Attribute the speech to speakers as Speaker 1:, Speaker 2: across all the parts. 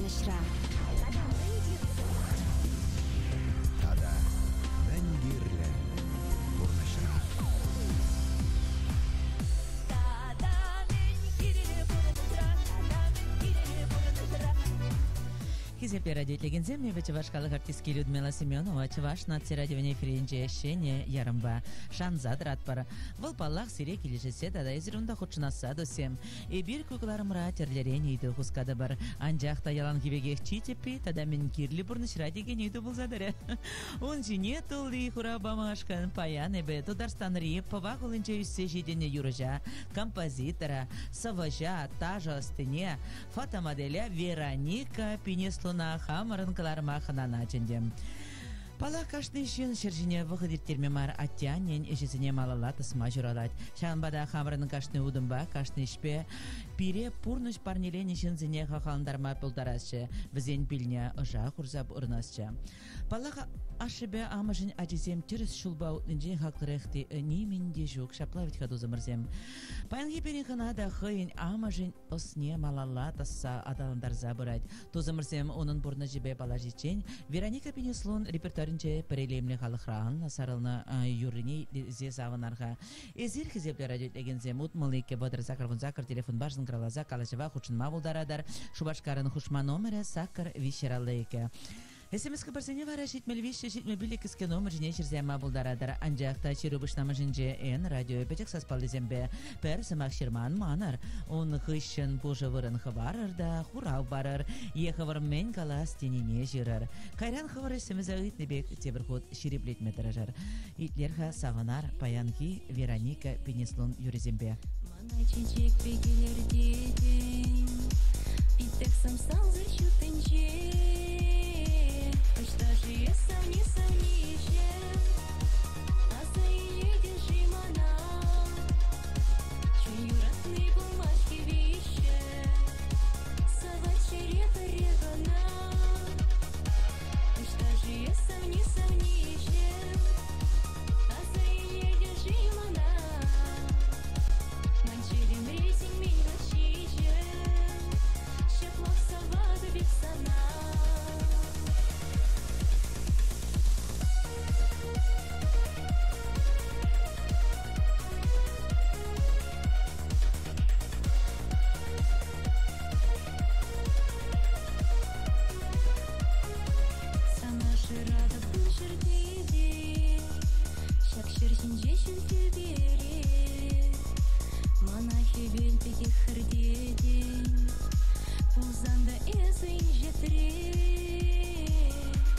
Speaker 1: пурнӑҫра.
Speaker 2: Тата мӗн кирлӗ пурнӑҫра?
Speaker 3: Тата мӗн кирлӗ пурнӑҫра? Тата мӗн кирлӗ пурнӑҫра?
Speaker 4: Хисеплӗ радиоитлекенсем, эпӗ Чӑваш халӑх артистки Людмила Семенова Чӑваш наци радиовӗн эфирӗнче ҫӗнӗ ярӑмпа шанса тӑратпӑр. Вӑл, паллах, сире килӗшессе тата эсир унта хутшӑнасса, туссем. Эпир ку кӑларӑмра тӗрлӗрен ыйту хускатӑпӑр. Анчах та яланхи пекех чи тӗппи тата мӗн кирлӗ пурнӑҫра текен ыйту пулса тӑрӗ. Ун ҫине тулли хурав памашкӑн паян эпӗ Тутарстанри Пӑва хулинче ӳссе ҫитӗннӗ юрӑҫа, композитора, сӑвӑҫа, ташӑ ӑстине, фотомоделе Вероника Пинеслуна хамӑрӑн кӑларӑма хӑнана чӗнтӗм. Паллах, кашни ҫын ҫӗр ҫине вӑхӑт ирттерме мар, атте-аннен ӗҫӗсене малалла тӑсма ҫуралать. Ҫавӑнпа та хамӑрӑн кашни утӑмпа, кашни ӗҫпе пире пурнӑҫ парнеленӗ ҫынсене хавхалантарма пултарасчӗ, вӗсен пилне ӑша хурса пурӑнасчӗ. Паллах, ашшӗпе амӑшӗн ачисем тӗрӗс ҫулпа утнинчен хаклӑрах те нимӗн те ҫук. Ҫапла вӗт-ха, тусӑмӑрсем. Паянхи пирӗн хӑна та хӑйӗн амӑшӗн ӑсне малалла тӑсса аталантарса пырать. Тусӑмӑрсем унӑн пурнӑҫӗпе паллашиччен Вероника Пинеслун репертуарӗнче пӗр илемлӗ халӑхра анлӑ сарӑлнӑ юррине итлесе савӑнар-ха. Эсир, хисеплӗ радиоитлекенсем, 62 30 88 телефонпа шӑнкӑравласа калаҫӑва хутшӑнма пултаратӑр. Шупашкарӑн хушма номерӗ саккӑр виҫҫӗр аллӑ иккӗ. СМС-хыпарсене вара 73 75 кӗске номер ҫине ҫырса яма пултаратӑр. Анчах та ҫыру пуҫламӑшӗнче Н радио пӗчӗк саспаллисемпе пӗр сӑмах ҫырма ан манӑр. Ун хыҫҫӑн пушӑ вырӑн хӑварӑр та хурав парӑр е хӑвӑр мӗн калас тенине ҫырӑр. Кайран хӑвӑр СМСа ыйтнӑ пек тепӗр хут ҫирӗплетме тӑрӑшӑр. Итлер-ха савӑнар паянхи Вероника Пинеслун юррисемпе.
Speaker 3: Мана чечек пек илӗртетӗн, пит тӗксӗм сансӑр ҫут тӗнче. Ӑҫта-ши эс савни, савниҫӗм, аса илетӗн-ши мана? Чун юратни пулмасть-ҫке виҫҫӗ, савать чӗре пӗрре кӑна. Ӑҫта-ши эс савни, савниҫӗм, аса илетӗн-ши мана? Ман чӗремре сӳнмен вӑт-ҫиҫӗм, ҫаплах саватӑп эп сана. Сана шыратӑп пур ҫӗрте те, ҫак ҫӗр ҫинче ҫӳл тӳпере. Мана хӗвел пекех хӗртетӗн, пулсан та эсӗ инҫетре.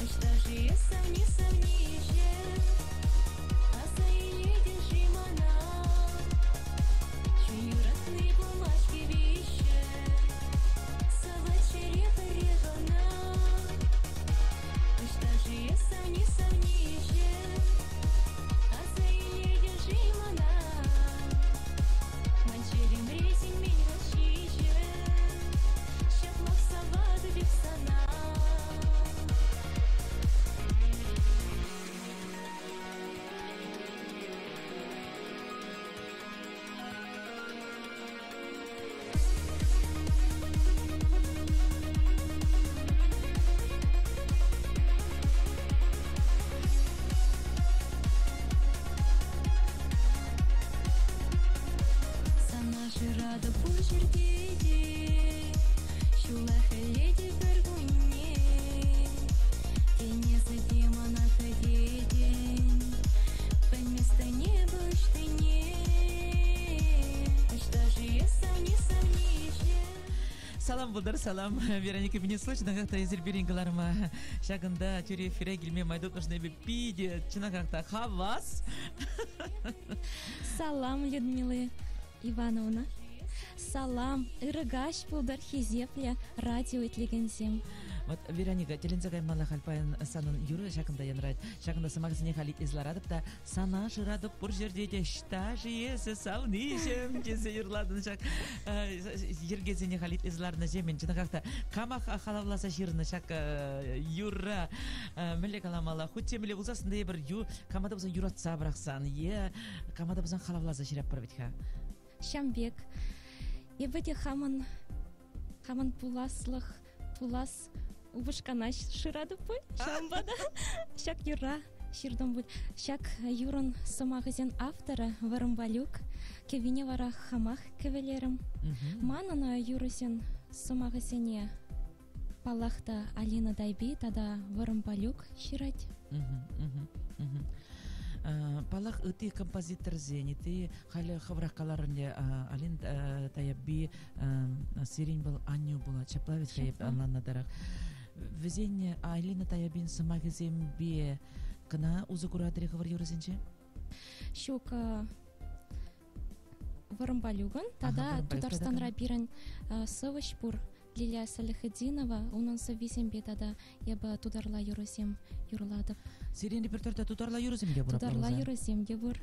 Speaker 3: Ӑҫта-ши эс савни, савниҫӗм, аса илетӗн-ши мана? Чун юратни пулмасть-ҫке виҫҫӗ, савать чӗре пӗрре кӑна. Ӑҫта-ши эс савни, савниҫӗм, аса илетӗн-ши мана? Ман чӗремре сӳнмен вӑт-ҫиҫӗм, ҫаплах саватӑп эп сана. Сана шыратӑп пур ҫӗрте те, ҫулла хӗлле те кӗркунне. Тен, эсӗ те мана кӗтетӗн, пӗлместӗн эпӗ ӑҫтине. Ӑҫта-ши эс савни, савниҫӗм?
Speaker 4: Салам пултӑр, салам, Вероника Пинеслу, чӑнахах та эсир пирӗн кӑларӑма ҫакӑнта тӳрӗ эфире килме май тупнӑшӑн эпӗ питӗ чӑнахах та хавас.
Speaker 5: Салам, Людмила Ивановна. Салам, ырӑ каҫ пултӑр, хисеплӗ радио итлекенсем.
Speaker 4: Вот, Вероника, тӗлӗнсе каймалла халь паян санӑн юрӑ ҫакӑнта янрать. Ҫакӑнта сӑмахсене халь итлесе ларатӑп та сана шыратӑп пур ҫӗрте те ӑҫта-ши эсӗ, савниҫӗм тесе юрлатӑн ҫак йӗркесене халь итлесе ларнӑ ҫемӗн. Чӑнахах та камах халавласа ҫырнӑ ҫак юрра мӗнле каламалла? Хуть те мӗнле пулсассӑн та эпир кама та пулсан юратса пӑрахсан е кама та пулсан халавласа ҫыратпӑр вӗт-ха.
Speaker 5: Ҫам пек. Эпӗ те хамӑн хамӑн пуласлӑх. Пулас упӑшкана шыратӑп пуль. Ҫавӑнпа та ҫак юрра ҫыртӑм пуль. Ҫак юрӑн сӑмахӗсен авторӗ Вӑрӑм Валюк. Кӗввине вара хамах кӗвӗлерӗм. Манӑн юрӑсен сӑмахӗсене паллах та Алина Тайпи тата Вӑрӑм Палюк ҫырать.
Speaker 4: Паллах, ытти композиторсен, ытти халӗ хӑвӑрах каларӑр ӗнтӗ, Алина Таябби сирӗн вӑл аннӳ пулать, ҫапла вӗт-ха эп ӑнланнӑ тӑрӑх. Вӗсен Алина Таябин сӑмахӗсемпе кӑна усӑ куратӑр-и хӑвӑр юрӑсенче?
Speaker 5: Ҫук, Вӑрӑм Палюкӑн тата Тутарстанра пирӗн сӑвӑҫ пур Лилия Саляхетдинова, унӑн сӑввисемпе тата эпӗ тутарла юрӑсем юрлатӑп.
Speaker 4: Сирӗн репертуарта тутарла юрӑсем те пур?
Speaker 5: Тутарла юрӑсем те пур.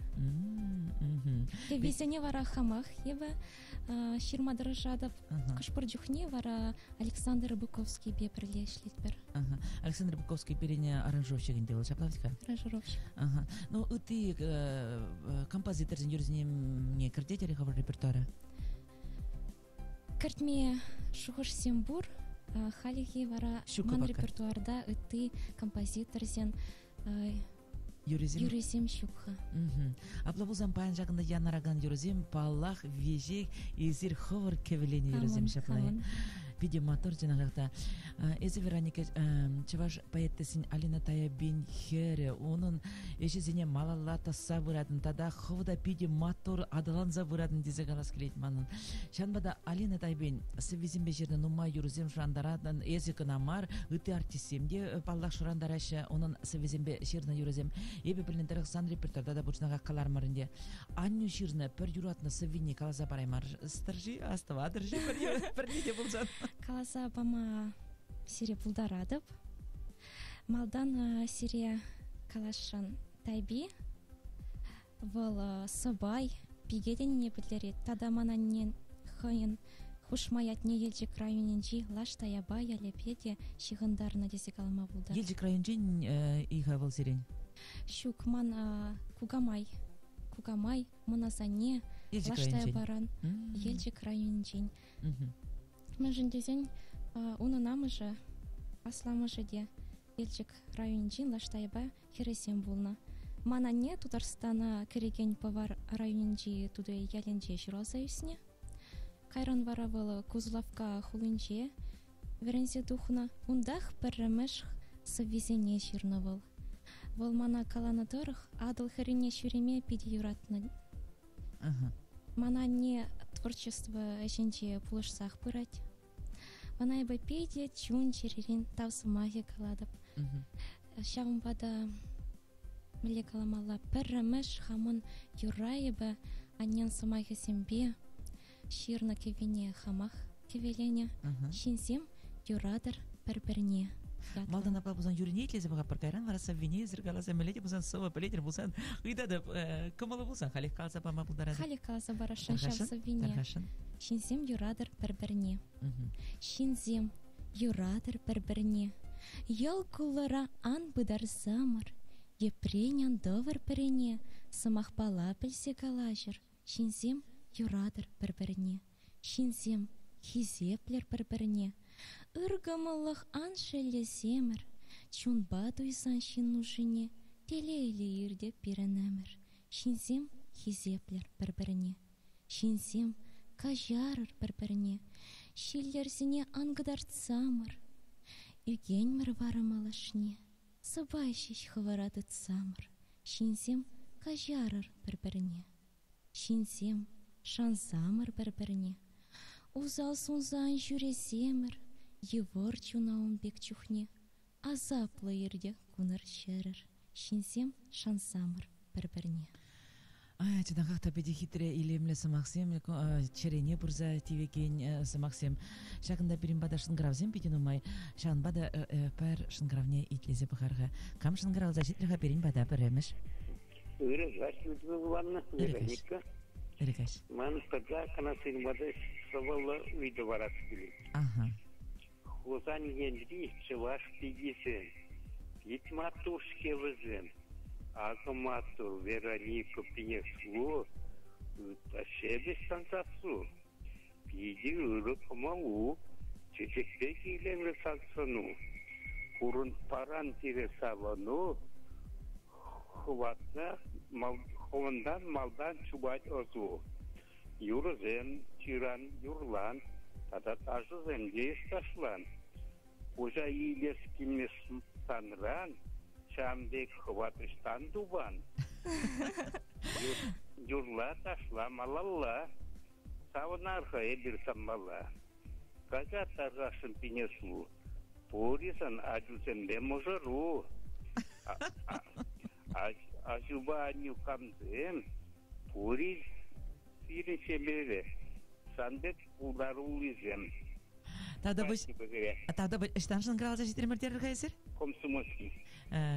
Speaker 5: Кӗввисене вара хамах эпӗ ҫырма тӑрӑшатӑп. Хӑш-пӗр чухне вара Александр Быковскийпе пӗрле ӗҫлетпӗр.
Speaker 4: Александр Быковский пирӗн аранжировщик ӗнтӗ вӑл, ҫапла вӗт-ха?
Speaker 5: Аранжировщик.
Speaker 4: Ну, ытти композиторсен юррисене кӗртетӗр-и хӑвӑр репертуара?
Speaker 5: Кӗртме шухӑшсем пур. Хальхи вара ман репертуарта ытти композиторсен
Speaker 4: юрисем,
Speaker 5: юрисем ҫук-ха.
Speaker 4: Апла пулсан паян ҫакӑнта янӑракан юрӑсем, паллах, веҫех эсир хӑвӑр кӗвӗленӗ юрӑсем ҫапла. Питӗ маттур чӑнахах та. Эсӗ, Вероника, чӑваш поэтессин Алина Таябин хӗрӗ, унӑн ӗҫӗсене малалла тӑсса пыратӑн тата хӑв та питӗ маттур аталанса пыратӑн тесе калас килет манӑн. Ҫавӑнпа та Алина Тайпин сӑввисемпе ҫырнӑ нумай юрӑсем шӑрантаратӑн. Эсӗ кӑна мар, ытти артистсем те, паллах, шӑрантараҫҫӗ унӑн сӑввисемпе ҫырнӑ юрӑсем. Эпӗ пӗлнӗ тӑрӑх сан репертуарта та пуҫнахах калармӑр ӗнтӗ. Аннӳ ҫырнӑ пӗр юратнӑ сӑввине каласа параймастӑр-ши, астӑватӑр-ши пӗрне те пулсан?
Speaker 5: Каласа пама сире пултаратӑп. Малтан сире каласшӑн Тайпи. Вӑл сӑпай, пике тенине пӗлтерет тата ман аннен хӑйӗн хушма ятне Елчӗк районӗнчи Лаш Таяпа ялӗпе те ҫыхӑнтарнӑ тесе калама пултарать.
Speaker 4: Елчӗк районӗнчен-и-ха вӑл сирӗн?
Speaker 5: Ҫук, ман кукамай. Кукамай, мӑн асанне
Speaker 4: Елчӗк
Speaker 5: Лаш
Speaker 4: районӗнчен.
Speaker 5: Таяпаран, Елчӗк районӗнчен. Мӗншӗн тесен унӑн амӑшӗ, асламӑшӗ те Елчӗк районӗнчи Лаш Таяпа хӗрӗсем пулнӑ. Ман анне Тутарстана кӗрекен Пӑвар районӗнчи Тутай ялӗнче ҫуралса ӳснӗ. Кайран вара вӑл Кузлавка хулинче вӗренсе тухнӑ. Унтах пӗрремӗш сӑввисене ҫырнӑ вӑл. Вӑл мана каланӑ тӑрӑх Атӑл хӗррине ҫӳреме питӗ юратнӑ. Ман анне творчество ӗҫӗнче пулӑшсах пырать. Ӑна эпӗ питӗ чун-чӗререн тав сӑмахӗ калатӑп. Ҫавӑнпа та мӗнле каламалла, пӗрремӗш хамӑн юрра эпӗ аннен сӑмахӗсемпе ҫырнӑ кӗввине хамах кӗвӗленӗ. Ҫынсем юратӑр пӗр-пӗрне.
Speaker 4: Малтан апла пулсан юррине итлесе пӑхатпӑр, кайран вара сӑввине эсир каласа мӗнле те пулсан сӑвӑ пӗлетӗр пулсан ыйтатӑп, кӑмӑллӑ пулсан халех каласа пама пултаратӑр.
Speaker 5: Халех каласа парасшӑн ҫав сӑввине. Ҫынсем юратӑр пӗр-пӗрне. Ҫынсем юратӑр пӗр-пӗрне. Йӑл кулӑра ан пытарсамӑр, епрен ан тӑвӑр пӗрене, сӑмахпала пӗлсе калаҫӑр. Ҫынсем юратӑр пӗр-пӗрне. Ҫынсем хисеплӗр пӗр-пӗрне. Ыр кӑмӑллӑх ан шеллесемӗр, чунпа туйсан ҫын нушине телейлӗ иртӗ пирӗн ӗмӗр. Ҫынсем хисеплӗр пӗр-пӗрне. Ҫынсем каҫарӑр пӗр-пӗрне, ҫиллӗрсене ан кӑтартсамӑр. Ӳкенмӗр вара малашне, сӑпай ҫеҫ хӑвӑра тытсамӑр. Ҫынсем каҫарӑр пӗр-пӗрне. Ҫынсем шансамӑр пӗр-пӗрне. Усал сунса ан ҫӳресемӗр, йывӑр чуна ун пек чухне. Асаплӑ иртӗ кунӑр-ҫӗрӗр, ҫынсем шансамӑр пӗр-пӗрне.
Speaker 4: Ай, чӑнахах та питӗ хитре, илемлӗ сӑмахсем, чӗрене пырса тивекен сӑмахсем. Ҫакӑнта пирӗн пата шӑнкӑравсем питӗ нумай. Ҫавӑнпа та пӗр шӑнкӑравне итлесе пӑхар-ха. Кам шӑнкӑравласа ҫитрӗ-ха пирӗн пата пӗрремӗш?
Speaker 1: Ырӑ каҫ, Людмила Ивановна.
Speaker 4: Ырӑ каҫ. Ырӑ каҫ.
Speaker 1: Ман тата кӑна сирӗн пата сӑвӑллӑ ыйту парас килет.
Speaker 4: Аха.
Speaker 1: Хусан енри чӑваш пикисем, пит маттур-ҫке вӗсем. Акӑ маттур Вероника Пинеслу, ытла ҫепӗҫ сан сассу. Питӗ ырӑ кӑмӑлу. Чечек пек илемлӗ сан сӑну, Курӑн паран пире савӑну, Хӑватна хӑвӑнтан малтан чупать ӑсу. Юрӑсем ҫыран, юрлан тата ташӑсем те эс ташлан. Пуҫа илес килмест санран, ҫавӑн пек хӑват ӑҫтан тупан? Юрла, ташла малалла, савӑнар-ха эпир санпала. Каҫар тархасшӑн Пинеслу, пур-и сан ачусемпе мӑшӑру? Аҫупа аннӳ камсем? Пур-и сирӗн ҫемьере сан пек пултаруллисем?
Speaker 4: Тата тата ӑҫтан шӑнкӑравласа ҫитрӗмӗр терӗр-ха эсир?
Speaker 1: Комсомольский.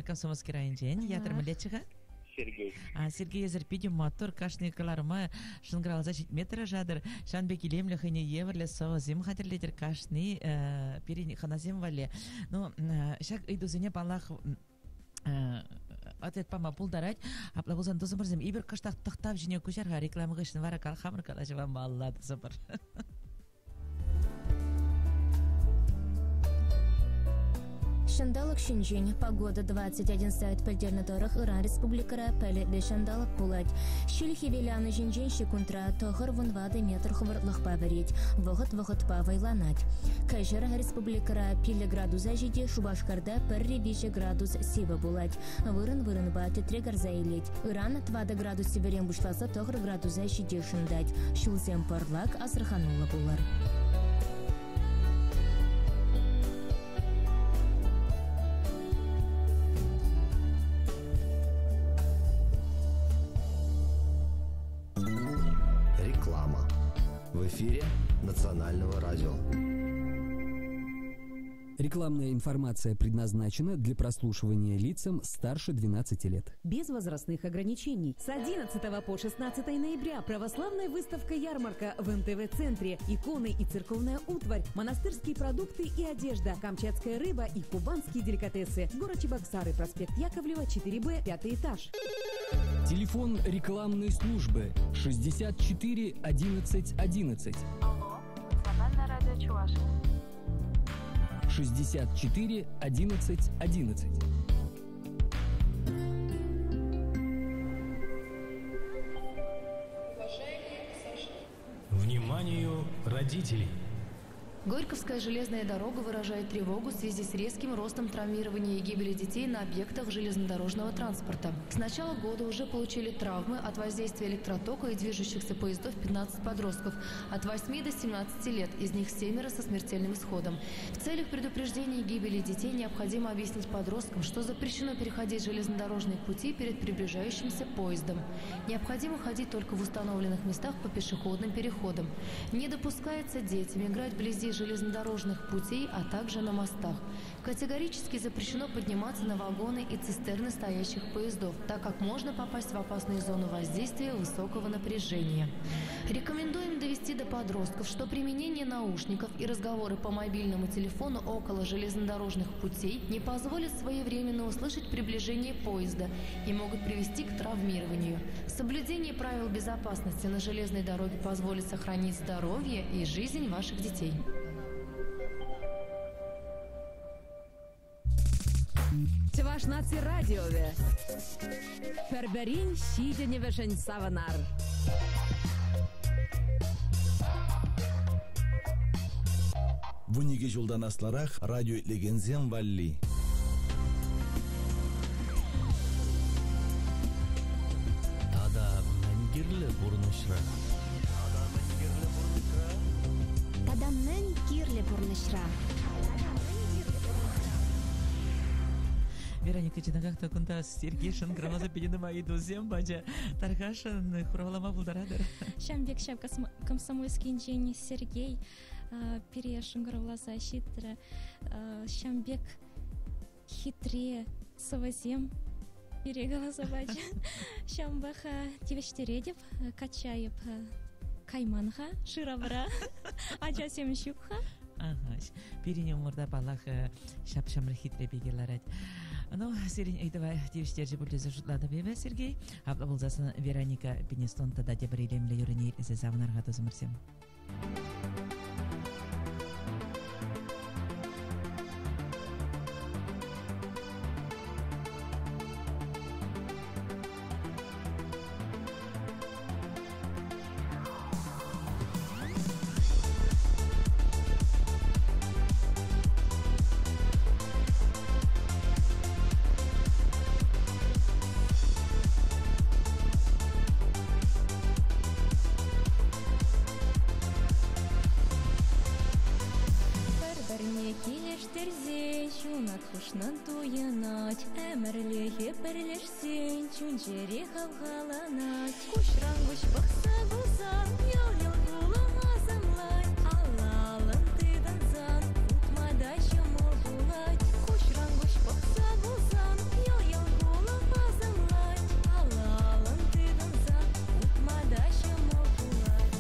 Speaker 4: Комсомольский районӗнчен. Ятӑр мӗнлеччӗ-ха?
Speaker 1: Сергей.
Speaker 4: Сергей, эсир питӗ маттур, кашни кӑларӑма шӑнкӑравласа ҫитме тӑрӑшатӑр. Ҫавӑн пек илемлӗ хӑйне евӗрлӗ сӑвӑсем хатӗрлетӗр кашни пирӗн хӑнасем валли. Ну, ҫак ыйтусене, паллах, ответ пама пултарать. Апла пулсан, тусӑмӑрсем, эпир кӑштах тӑхтав ҫине куҫар-ха, реклама хыҫҫӑн вара хамӑр калаҫӑва малалла тӑсӑпӑр.
Speaker 6: Ҫанталӑк ҫинчен Погода 21 сайт пӗлтернӗ тӑрӑх Ыран республикӑра пӗлӗтлӗ ҫанталӑк пулать. Ҫил хӗвеланӑҫӗнчен ҫеккунтра 94 метр хӑвӑртлӑхпа вӗрет, вӑхӑт-вӑхӑтпа вӑйланать. Кӗҫӗр республикӑра 5 градуса ҫити Шупашкарта пӗрре 3 градус сивӗ пулать. Вырӑн-вырӑнпа тӗтре кӗрсе илет. Ыран 4 градус сивӗрен пуҫласа 9 градуса ҫити шӑнтать. Ҫулсем пӑрлак, асӑрхануллӑ пулӑр.
Speaker 2: Реклама. В эфире Национального радио.
Speaker 7: Рекламная информация предназначена для прослушивания лицам старше 12 лет.
Speaker 8: Без возрастных ограничений. С 11 по 16 ноября православная выставка-ярмарка в МТВ-центре. Иконы и церковная утварь, монастырские продукты и одежда, камчатская рыба и кубанские деликатесы. Город Чебоксары, проспект Яковлева, 4Б, пятый этаж.
Speaker 7: Телефон рекламной службы 64 11 11.
Speaker 9: Алло, Национальное радио Чувашии.
Speaker 7: 64 11 11.
Speaker 10: Вниманию родителей!
Speaker 11: Горьковская железная дорога выражает тревогу в связи с резким ростом травмирования и гибели детей на объектах железнодорожного транспорта. С начала года уже получили травмы от воздействия электротока и движущихся поездов 15 подростков от 8 до 17 лет, из них семеро со смертельным исходом. В целях предупреждения гибели детей необходимо объяснить подросткам, что запрещено переходить железнодорожные пути перед приближающимся поездом. Необходимо ходить только в установленных местах по пешеходным переходам. Не допускается детям играть вблизи железнодорожных путей, а также на мостах. Категорически запрещено подниматься на вагоны и цистерны стоящих поездов, так как можно попасть в опасную зону воздействия высокого напряжения. Рекомендуем довести до подростков, что применение наушников и разговоры по мобильному телефону около железнодорожных путей не позволят своевременно услышать приближение поезда и могут привести к травмированию. Соблюдение правил безопасности на железной дороге позволит сохранить здоровье и жизнь ваших детей.
Speaker 8: Чӑваш наци радиовӗ. Пӗр-пӗрин ҫитӗнӗвӗшӗн савӑнар.
Speaker 12: Вуникӗ ҫултан аслӑрах радио итлекенсем валли.
Speaker 10: Тата мӗн кирлӗ пурнӑҫра?
Speaker 1: Тата мӗн кирлӗ пурнӑҫра?
Speaker 13: Тата мӗн кирлӗ пурнӑҫра?
Speaker 4: Вероника чӑнахах та кунта Сергей шӑнкӑравласа питӗ нумай ыйтусем пачӗ. Тархасшӑн хуравлама пултаратӑр.
Speaker 5: Ҫавӑн пек ҫав Комсомольскинчен Сергей пире шӑнкӑравласа ҫитрӗ. Ҫавӑн пек хитре сӑвӑсем пире каласа пачӗ. Ҫавӑнпах тивӗҫтеретӗп, качча эп кайман-ха шыравра, ачасем ҫук-ха.
Speaker 4: Ага, пирӗн умӑрта, паллах, ҫап-ҫамрӑк хитре пике ларать. Ну, сирӗн ыйтӑва тивӗҫтерчӗ пуль тесе шутлатӑп эпӗ, Сергей. Апла пулсассӑн Вероника Пинестон тата тепӗр илемлӗ юррине итлесе савӑнар-ха тусӑмӑрсем.
Speaker 5: Килӗштерсен ҫунат хушнӑн туйӑнать, Ӗмӗрлӗхе пӗрлешсен чун-чӗре хавхаланать. Куҫран куҫ пӑхса кулсан, йӑл-йӑл кулӑ асамлать. Алла-аллӑн тытӑнсан, утма та ҫӑмӑл пулать. Куҫран куҫ пӑхса кулсан, йӑл-йӑл кулӑ асамлать. Алла-аллӑн тытӑнсан, утма та ҫӑмӑл пулать.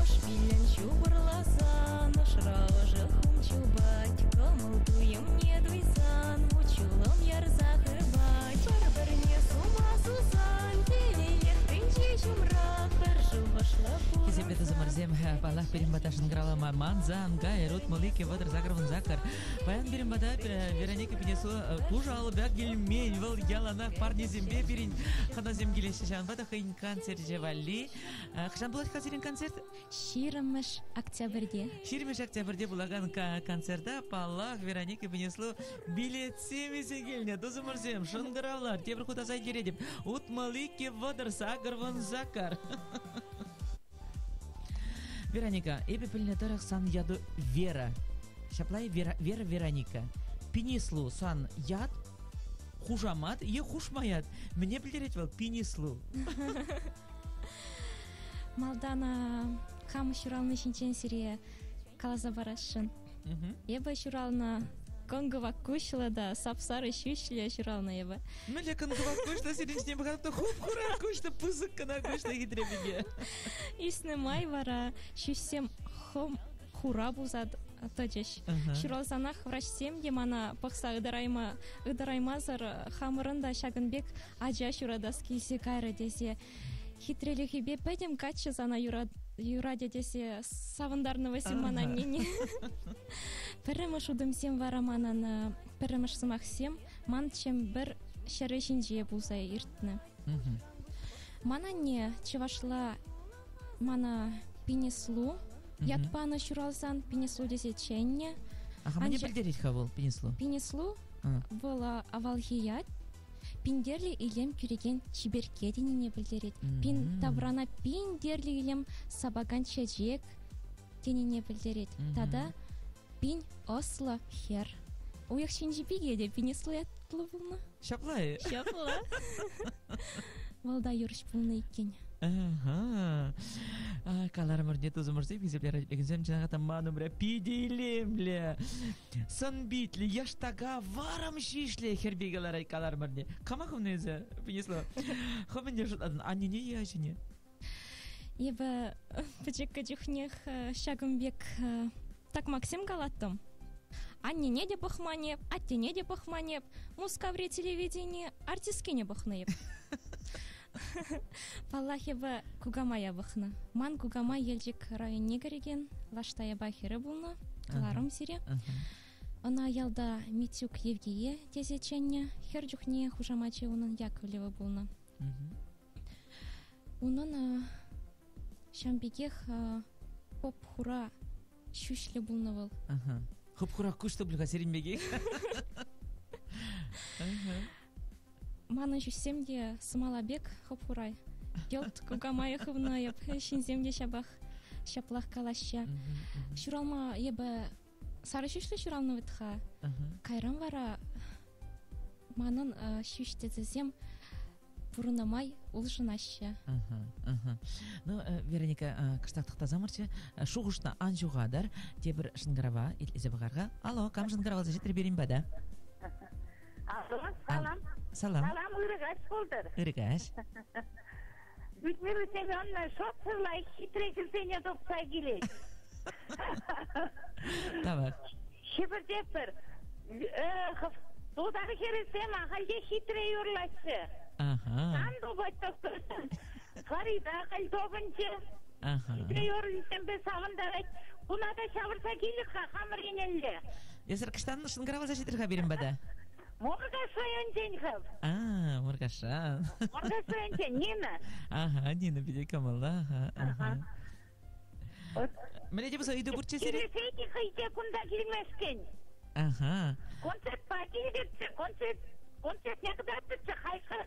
Speaker 5: Ӑш пиллӗн ҫупӑрласан, ӑшра ӑшӑ хум чупать. Кӑмӑл-туйӑмне туйсан, вут-ҫулӑм ярса хыпать. Пӗр-пӗрне сума сусан, телейлӗх тӗнче ҫумра. Пӗр шухӑшлӑ
Speaker 4: Хисеплӗ тусӑмӑрсем, паллах, пирӗн пата шӑнкӑравлама мансан, кайӑр, 62 38 18. Паян пирӗн пата Вероника Пинесу пушӑ алӑпа килмен. Вӑл яланах парнесемпе пирӗн хӑнасем килеҫҫӗ. Ҫавӑнпа та хӑйӗн концерчӗ валли. Хӑҫан пулать-ха сирӗн концерт?
Speaker 5: Ҫирӗммӗш октябрьте.
Speaker 4: Ҫирӗммӗш октябрьте пулакан концерта, паллах, Вероника Пинеслу билетсем илсе килнӗ. Тусӑмӑрсем, шӑнкӑравлар, тепӗр хут аса илтеретӗп. 62 38 18. Вероника, эпӗ пӗлнӗ тӑрӑх сан яту Вера. Ҫапла-и Вера, Вера Вероника. Пинеслу сан ят, хушамат е хушма ят? Мӗне пӗлтерет вӑл Пинеслу?
Speaker 5: Малтан хам ҫурални ҫинчен сире каласа парасшӑн. Эпӗ ҫуралнӑ кӑн-кӑвак куҫлӑ та сап-сарӑ ҫӳҫлӗ ҫуралнӑ эпӗ.
Speaker 4: Мӗнле кӑн-кӑвак куҫлӑ сирӗн ҫине пӑхатӑп та хуп-хура куҫлӑ, пысӑк кӑна куҫлӑ хитре пике.
Speaker 5: Ӳснӗ май вара ҫӳҫсем хӑм хура пулса тӑчӗҫ. Ҫуралсанах врачсем те мана пӑхса ытарайма ытараймасӑр хамӑрӑн та ҫакӑн пек ача ҫуратас килсе кайрӗ тесе хитрелӗхӗпе пӗтӗм каччӑ сана юратӗ тесе савӑнтарнӑ вӗсем ман аннене. Пӗрремӗш утӑмсем вара манӑн пӗрремӗш сӑмахсем ман Чӗмпӗр ҫӗрӗ ҫинче пулса иртнӗ. Ман анне чӑвашла мана Пинеслу ят панӑ ҫуралсан Пинеслу тесе чӗннӗ.
Speaker 4: Аха, мӗне пӗлтерет-ха вӑл Пинеслу?
Speaker 5: Пинеслу вӑл авалхи ят. Пинтерлӗ илем кӳрекен чиперкке тенине пӗлтерет. Пин таврана пинтерлӗ илем сапакан чечек тенине пӗлтерет. Тата пин ӑслӑ хӗр. Уйӑх ҫинчи пике те Пинеслу ятлӑ пулнӑ.
Speaker 4: Ҫапла-и?
Speaker 5: Ҫапла. Вӑл та юрӑҫ пулнӑ иккен.
Speaker 4: Ага. Каларӑмӑр тусӑмӑрсем, хисеплӗ радиолекенсем, чӑнах та ман умра питӗ илемлӗ, сӑн-питлӗ, яштака, вӑрӑм ҫӳҫлӗ хӗрпе каларать каларӑмӑрне. Кама хывнӑ эсӗ, Пинеслу? Хӑв мӗнле шутлатӑн, аннене е ачине?
Speaker 5: Эпӗ пӗчӗккӗ чухнех ҫакӑн пек такмаксем калаттӑм. Аннене те пӑхман эп, аттене те пӑхман эп, Мускаври телевидени артисткине пӑхнӑ эп. Паллах, эпӗ кукамая пӑхнӑ. Ман кукамай Елчӗк районне кӗрекен Лаш Таяпа хӗрӗ пулнӑ. Каларӑм сире. Ӑна ялта Митюк Евгее тесе чӗннӗ. Хӗр чухне хушамачӗ унӑн Яковлева пулнӑ. Унӑн ҫавӑн пекех хоп-хура ҫӳҫлӗ пулнӑ вӑл.
Speaker 4: Хоп-хура куҫлӑ пуль-ха сирӗн пекех.
Speaker 5: Манӑн ҫӳҫсем те сӑмала пек хоп-хура. Йӑлт кукамая хывнӑ эп. Ҫынсем те ҫапах ҫаплах калаҫҫӗ. Ҫуралма эпӗ сарӑ ҫӳҫлӗ ҫуралнӑ вӗт-ха. Кайран вара манӑн ҫӳҫ тӗсӗсем пурӑннӑ май улшӑнаҫҫӗ.
Speaker 4: Ну, Вероника, кӑштах тӑхтасамӑрччӗ. Шухӑшна ан ҫухатӑр. Тепӗр шӑнкӑрава итлесе пӑхар-ха. Алло, кам шӑнкӑравласа ҫитрӗ пирӗн пата?
Speaker 14: Алло, салам.
Speaker 4: Салам.
Speaker 14: Салам, ырӑ каҫ пултӑр.
Speaker 4: Ырӑ каҫ.
Speaker 14: Людмила Семеновна шотсӑр лайӑх хитре хӗрсене тупса килет.
Speaker 4: Тавах.
Speaker 14: Хӗпӗртетпӗр. Тутар хӗрӗсем ахаль те хитре юрлаҫҫӗ.
Speaker 4: Ага.
Speaker 14: Сан тупать доктор. Фарида халь тупӑнчӗ.
Speaker 4: Ага.
Speaker 14: Хитре юррисемпе савӑнтарать. Куна та ҫавӑрса килӗр-ха хамӑр енелле.
Speaker 4: Эсир кӑштан шӑнкӑравласа ҫитрӗр-ха пирӗн пата.
Speaker 14: Муркаш районӗнчен хӑв.
Speaker 4: А, Мӗнле те пулса ыйту пурччӗ сире?
Speaker 14: Килесен те хӑй те кунта килмешкӗн.
Speaker 4: Аха.
Speaker 14: Концертпа килтӗрччӗ, концерт концертне кӑтартӑччӗ.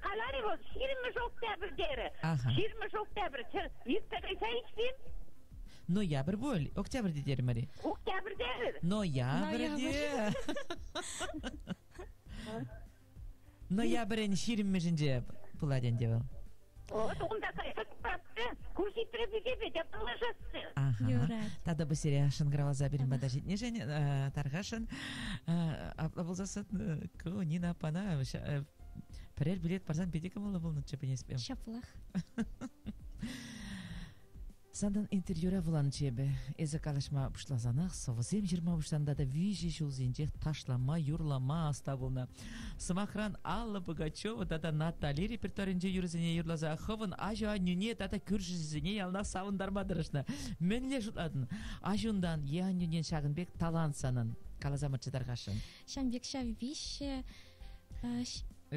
Speaker 14: Каларӗ вӑл, ҫирӗммӗш октябрь терӗ.
Speaker 4: Аха.
Speaker 14: Ҫирӗммӗш октябрь. Иртсе кайса ишсем.
Speaker 4: Ноябрь пуль. Октябрь терӗмӗр-и?
Speaker 14: Октябрь терӗр.
Speaker 4: Ноябрьте. Ноябрӗн ҫирӗммӗшӗнче пулать ӗнтӗ вӑл.
Speaker 14: Вот унта кайса купаться. Ку хитре пикепе те паллашасчӗ.
Speaker 4: Аха. Тата бу сире шӑнкӑравласа пирӗн пата ҫитнӗшӗн тархасшӑн. Апла пулсассӑн ку Нина аппана пӗрер билет парсан питӗ кӑмӑллӑ пулнӑччӗ пенеспе.
Speaker 5: Ҫаплах.
Speaker 4: Санӑн интервьюра вуланӑччӗ эпӗ. Эсӗ калаҫма пуҫласанах сӑвӑсем ҫырма пуҫланӑ тата виҫӗ ҫулсенчех ташлама, юрлама ӑста пулнӑ. Сӑмахран, Алла Пугачева тата Натали репертуарӗнче юрӑсене юрласа хӑвӑн аҫу-аннӳне тата кӳршӗсене яланах савӑнтарма тӑрӑшнӑ. Мӗнле шутлатӑн? Аҫунтан е аннӳнтен ҫакӑн пек талант санӑн? Каласа тархасшӑн.
Speaker 5: Ҫавӑн пек ҫав виҫҫӗ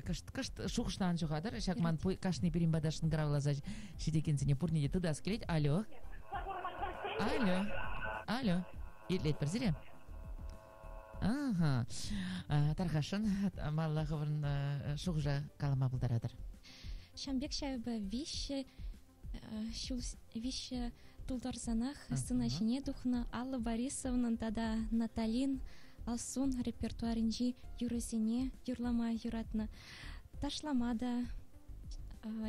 Speaker 4: Кӑшт, кӑшт шухӑшлан ҫухатӑр. Ҫак ман кашни пирӗн пата шӑнкӑравласа ҫитекенсене пурне те тытас килет. Алло. Алло. Алло. Итлетпӗр сире. Ага. Тархасшӑн, малла хӑвӑрӑн шухӑша калама пултаратӑр.
Speaker 5: Ҫавӑн пек ҫавӑ виҫҫӗ ҫул виҫҫӗ тултарсанах сцена ҫине тухнӑ Алла Борисовнӑн тата Наталин Алсун репертуарӗнчи юрӑсене юрлама юратнӑ. Ташлама та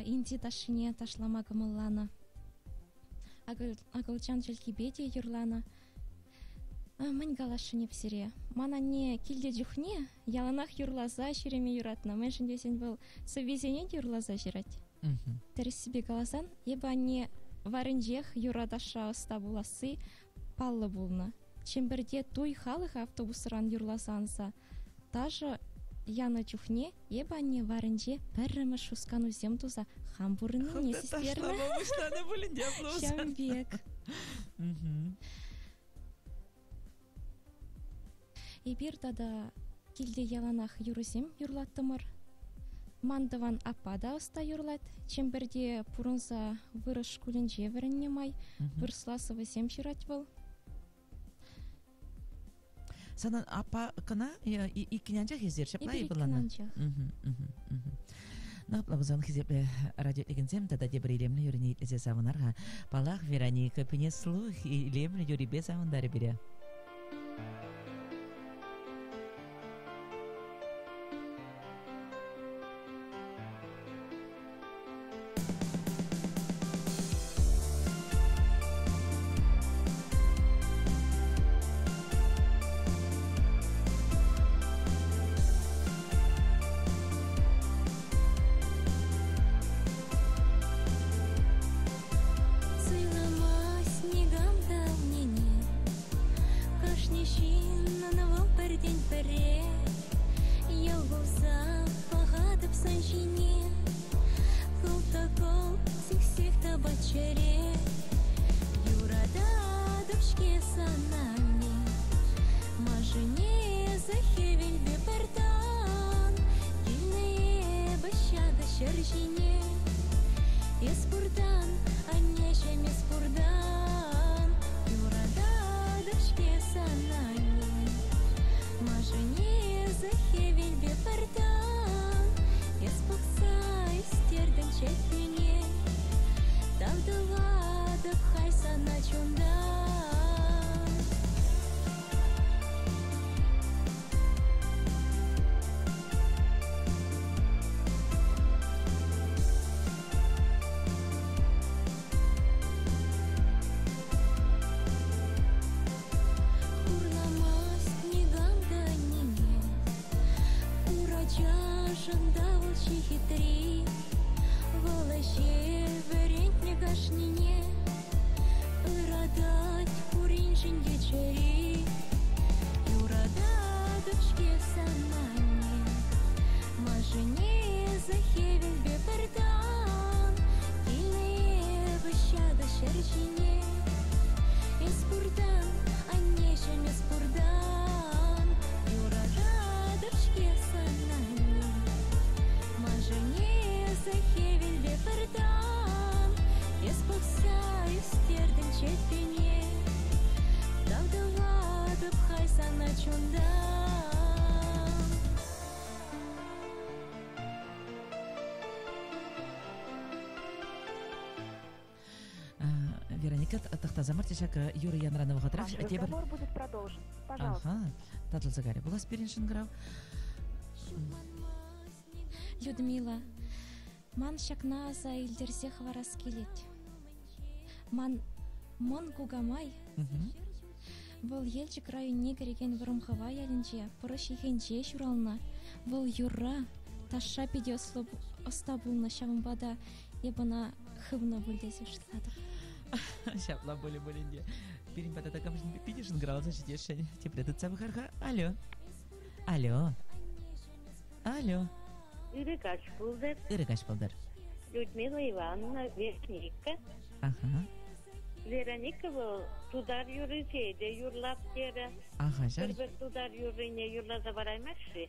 Speaker 5: Инди ташшине ташлама кӑмӑлланӑ. Акӑлчан чӗлхипе те юрланӑ. Мӗн каласшӑн эп сире? Ман анне килте чухне яланах юрласа ҫӳреме юратнӑ. Мӗншӗн тесен вӑл сӑввисене те юрласа ҫырать. Тӗрӗссипе каласан, эпӗ анне варӗнчех юра-ташша ӑста пуласси паллӑ пулнӑ. Чӗмпӗрте туй халӑх автобусран юрласа анса ташӑ янӑ чухне эпӗ анне варӗнче пӗрремӗш хусканусем туса хам пурӑннине систернӗ.
Speaker 4: Ташлама пуҫланӑ пулин те
Speaker 5: Ҫавӑн пек. Эпир тата килте яланах юрӑсем юрлаттӑмӑр. Ман тӑван аппа та ӑста юрлать. Чӗмпӗрте пурӑнса вырӑс шкулӗнче вӗреннӗ май вырӑсла сӑвӑсем ҫырать вӑл.
Speaker 4: Санӑн аппа кӑна иккӗн анчах эсир ҫапла
Speaker 5: Эпир иккӗн анчах.
Speaker 4: Ну, апла пулсан хисеплӗ радиотекенсем тата тепӗр илемлӗ юррине итлесе савӑнар-ха. Паллах, Вероника Пинеслух илемлӗ юррипе савӑнтарӗ пире.
Speaker 3: Суйламасть никам та ӗнене, Кашни ҫыннӑн вӑл пӗртен пӗрре. Йӑл кулса пӑхатӑп сан ҫине, Кӑлт та кӑлт сиксех тапать чӗре. Юрататӑп-ҫке сана, анне, Машине эсӗ хӗвелпе пӗр тан. Килнӗ эпӗ ҫакӑ ҫӗр ҫине. Эс пуртан, аннеҫӗм, эс пуртан. Юрататӑп-ҫке сана, анне. Машине эсӗ хӗвелпе пӗр тан. Эс пӑхса ӳстертӗн чӗппӳне. Тав тӑватӑп халь сана чунтан. Хурламасть никам та ниме. Пур ачашӑн та вӑл чи хитри. Вӑл ӗҫе вӗрентнӗ кашнине. Ыратать пуриншӗн те чӗри. Юрататӑп-ҫке сана, анне. Машине эсӗ хӗвелпе пӗр тан. Килнӗ эпӗ ҫакӑ ҫӗр ҫине. Эс пуртан, аннеҫӗм, эс пуртан. Юрататӑп-ҫке сана, анне. Машине эсӗ хӗвелпе пӗр тан. Эс пӑхса ӳстертӗн чӗппӳне.
Speaker 4: Вероника, тӑхтасамӑр те ҫак юрӑ янранӑ вӑхӑтрах тепӗр...
Speaker 9: Разговор будет продолжен. Пожалуйста.
Speaker 4: Аха, татӑлса кайрӗ пулас пирӗн шӑнкӑрав.
Speaker 5: Людмила, ман ҫакна аса илтерсе хӑварас килет. Ман мӑн кукамай вӑл Елчӗк районне кӗрекен Вӑрӑмхӑва ялӗнче пӑрӑҫ йӑхӗнче ҫуралнӑ. Вӑл юрра, ташша питӗ ӑста пулнӑ, ҫавӑнпа та эп ӑна хывнӑ пуль тесе шутлатӑп.
Speaker 4: Ҫапла пулӗ пулин те. Пирӗн пата такамшӑн питӗ шӑнкӑравласа ҫитесшӗн. Тепре тытса пӑхар-ха. Алло. Алло. Алло.
Speaker 14: Ырӑ каҫ пултӑр.
Speaker 4: Ырӑ каҫ пултӑр.
Speaker 14: Людмила Ивановна Вероника.
Speaker 4: Ага.
Speaker 14: Вероника вӑл тутар юррисене те юрлап терӗ.
Speaker 4: Ага, ҫав.
Speaker 14: Пӗр-пӗр тутар юррине юрласа параймасть-ши?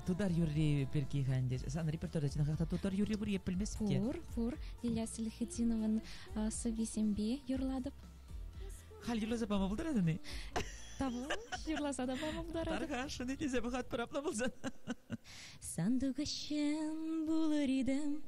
Speaker 4: Тутар юрри пирки-ха ӗнтӗ. Сан репертуарта чӑнахах та тутар юрри пур, эп пӗлместӗп те.
Speaker 5: Пур, пур. Лилия Салихетдинован сӑввисемпе юрлатӑп.
Speaker 4: Халь юрласа пама пултаратӑн-и?
Speaker 5: Таву, юрласа та пама пултаратӑп.
Speaker 4: Тархасшӑн итлесе пӑхатпӑр апла пулсан.
Speaker 5: Сандугачым булыр идем,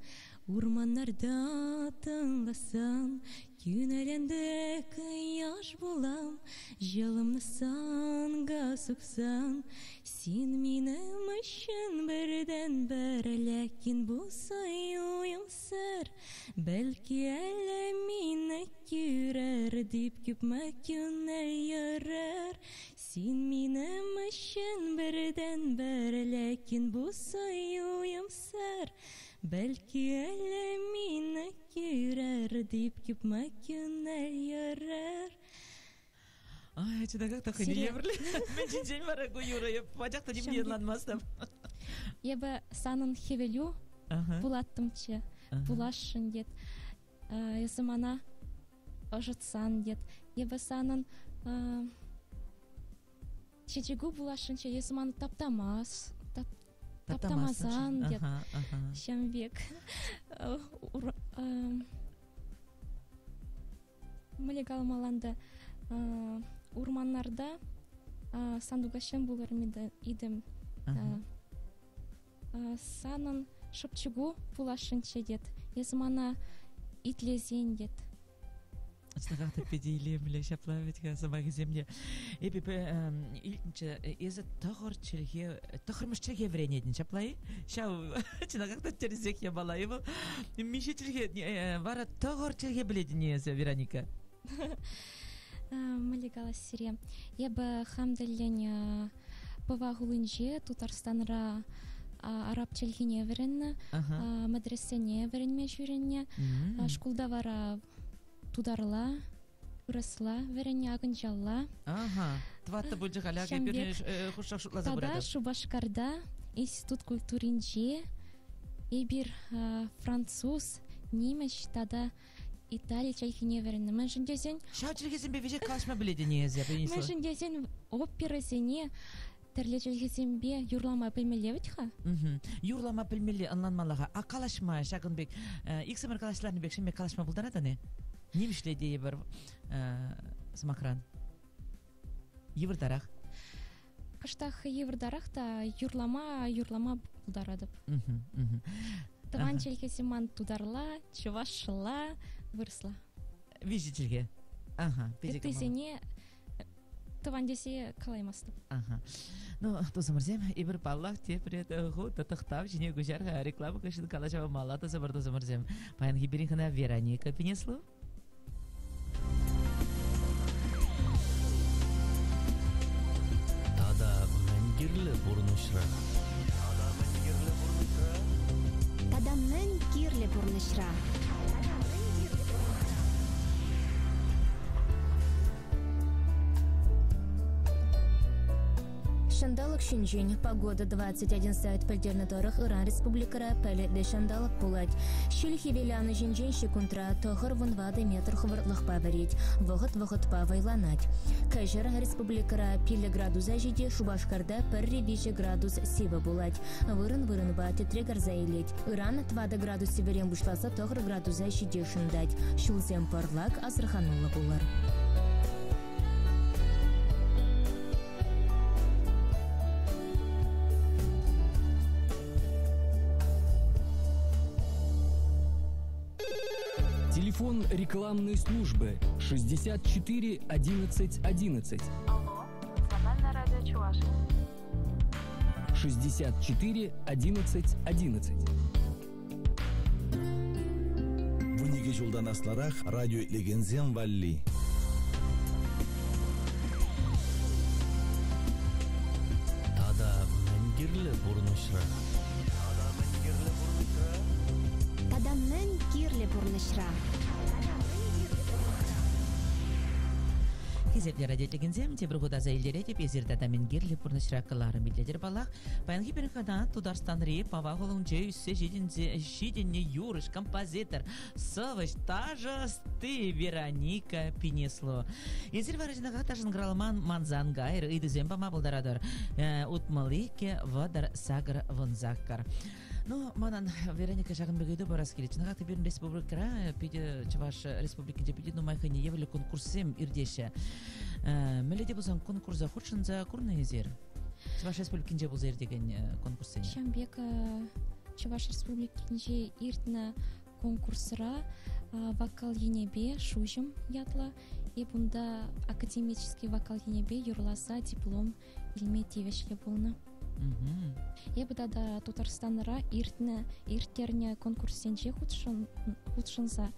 Speaker 5: урманнарда тыңласам, Юнәлгәндә кояш булам, җылымны санга суксам, Син минем өчен бердәнбер, ләкин бу саюем сер. Бәлки әле мине күрер, дип күпме күңел йөрер. Син минем өчен бердәнбер, ләкин бу саюем сер. Бәлки әле мине күрер, дип күпме күңел йөрер.
Speaker 4: Ай, чӑнахах та хӑйне евӗрлӗ. Мӗн ҫинчен вара ку юрӑ? Эп пачах та нимне ӑнланмастӑп.
Speaker 5: Эпӗ санӑн хӗвелӳ пулаттӑмччӗ, пуласшӑн тет. Эсӗ мана ӑшӑтсан тет. Эпӗ санӑн чечеку пуласшӑнччӗ, эсӗ мана таптамас, таптамасан тет. Ҫам пек. Мӗнле каламалла урманнарда сандугачсем пулӑр идем. Санӑн шӑпчӑку пуласшӑнччӗ тет. Эсӗ мана итлесен тет.
Speaker 4: Чӑнахах та питӗ илемлӗ ҫапла вӗт-ха сӑмахӗсем те. Эпӗ илтнӗччӗ, эсӗ тӑхӑр чӗлхе, тӑхӑрмӗш чӗлхе вӗренетӗн ҫапла-и? Ҫав чӑнахах та тӗрӗсех япала-и вӑл? Миҫе чӗлхе, вара тӑхӑр чӗлхе пӗлетӗн-и эсӗ, Вероника?
Speaker 5: Мӗнле калас сире? Эпӗ хам тӗллӗн Пӑва хулинче Тутарстанра араб чӗлхине вӗреннӗ, медресене вӗренме ҫӳреннӗ. Шкулта вара тутарла, вырӑсла вӗреннӗ, акӑнчалла.
Speaker 4: Ага, тӑваттӑ пулчӗ халь, акӑ эпир хушшах шутласа
Speaker 5: Тата
Speaker 4: пыратӑп.
Speaker 5: Шупашкарта институт культуринче эпир француз, нимӗҫ тата Итали чӗлхине вӗреннӗ. Мӗншӗн тесен...
Speaker 4: Ҫав чӗлхесемпе веҫех калаҫма пӗлетӗн-и эсӗ, Пенисла?
Speaker 5: Мӗншӗн тесен оперӑсене тӗрлӗ чӗлхесемпе юрлама пӗлмелле вӗт-ха.
Speaker 4: Юрлама пӗлмелле, ӑнланмалла-ха. А калаҫма ҫакӑн пек, иксӗмӗр калаҫланӑ пек ҫемье калаҫма пултаратӑн-и? Нимӗҫле тейӗпӗр сӑмахран. Йывӑртарах.
Speaker 5: Кӑштах йывӑртарах та юрлама юрлама пултаратӑп. Тӑван чӗлхесем ман тутарла, чӑвашла, вырӑсла.
Speaker 4: Виҫӗ чӗлхе. Ага, питӗ
Speaker 5: Ыттисене тӑван тесе калаймастӑп.
Speaker 4: Ага. Ну, тусӑмӑрсем, эпир паллах тепре хут тӑхтав ҫине куҫар реклама хыҫҫӑн калаҫӑва мала тӑсӑмӑр тусӑмӑрсем. Паянхи пирӗн хӑна Вероника Пинеслу.
Speaker 10: Тата мӗн кирлӗ пурнӑҫра?
Speaker 2: Тата мӗн кирлӗ пурнӑҫра?
Speaker 13: Тата мӗн кирлӗ пурнӑҫра?
Speaker 6: Ҫанталӑк ҫинчен Погода 21 сайт пӗлтернӗ тӑрӑх Ыран республикӑра пӗлӗтлӗ ҫанталӑк пулать. Ҫил хӗвеланӑҫӗнчен ҫеккунтра тӑхӑр вунватӑ метр хӑвӑртлӑхпа вӗрет, вӑхӑт-вӑхӑтпа вӑйланать. Кӗҫӗр республикӑра пилӗк градуса ҫити Шупашкарта пӗрре виҫӗ градус сивӗ пулать. Вырӑн-вырӑнпа тӗтре кӗрсе илет. Ыран тӑватӑ градус сивӗрен пуҫласа тӑхӑр градуса ҫити шӑнтать. Ҫулсем пӑрлак, асӑрхануллӑ пулӑр.
Speaker 7: Телефон рекламной службы 64 11 11.
Speaker 9: Алло, Национальное радио Чувашии.
Speaker 7: 64 11 11.
Speaker 12: Вунике ҫултан асларах радио итлекенсем валли.
Speaker 10: Тата мӗн кирлӗ пурнӑҫра?
Speaker 2: Тата мӗн кирлӗ пурнӑҫра?
Speaker 13: Тата мӗн кирлӗ пурнӑҫра?
Speaker 4: Хисеплӗ радиотекенсем, тепӗр хут аса илтеретӗп, эсир тата мӗн кирлӗ пурнӑҫра кӑларӑм итлетӗр паллах. Паянхи пирӗн хӑна Тутарстанри Пава хулинче ӳссе ҫитӗнсе ҫитӗннӗ юрӑҫ, композитор, сӑвӑҫ, ташӑ ӑсти Вероника Пинесло. Эсир вара чӑнахах та шӑнкӑравламан мансан кайӑр, ыйтусем пама пултаратӑр. 62 38 18. Ну, манӑн Вероника ҫакӑн пек ыйту парас килет. Чӑнахах та пирӗн республикӑра питӗ Чӑваш Республикинче питӗ нумай хӑйне евӗрлӗ конкурссем иртеҫҫӗ. Мӗнле те пулсан конкурса хутшӑнса курнӑ эсир? Чӑваш Республикинче пулса иртекен конкурссене.
Speaker 5: Ҫавӑн пек Чӑваш Республикинче иртнӗ конкурсра вокал енӗпе Шуҫӑм ятлӑ. Эп унта академический вокал енӗпе юрласа диплом илме тивӗҫлӗ пулнӑ. Эпӗ тата Тутарстанра иртнӗ ирттернӗ конкурссенче хутшӑнса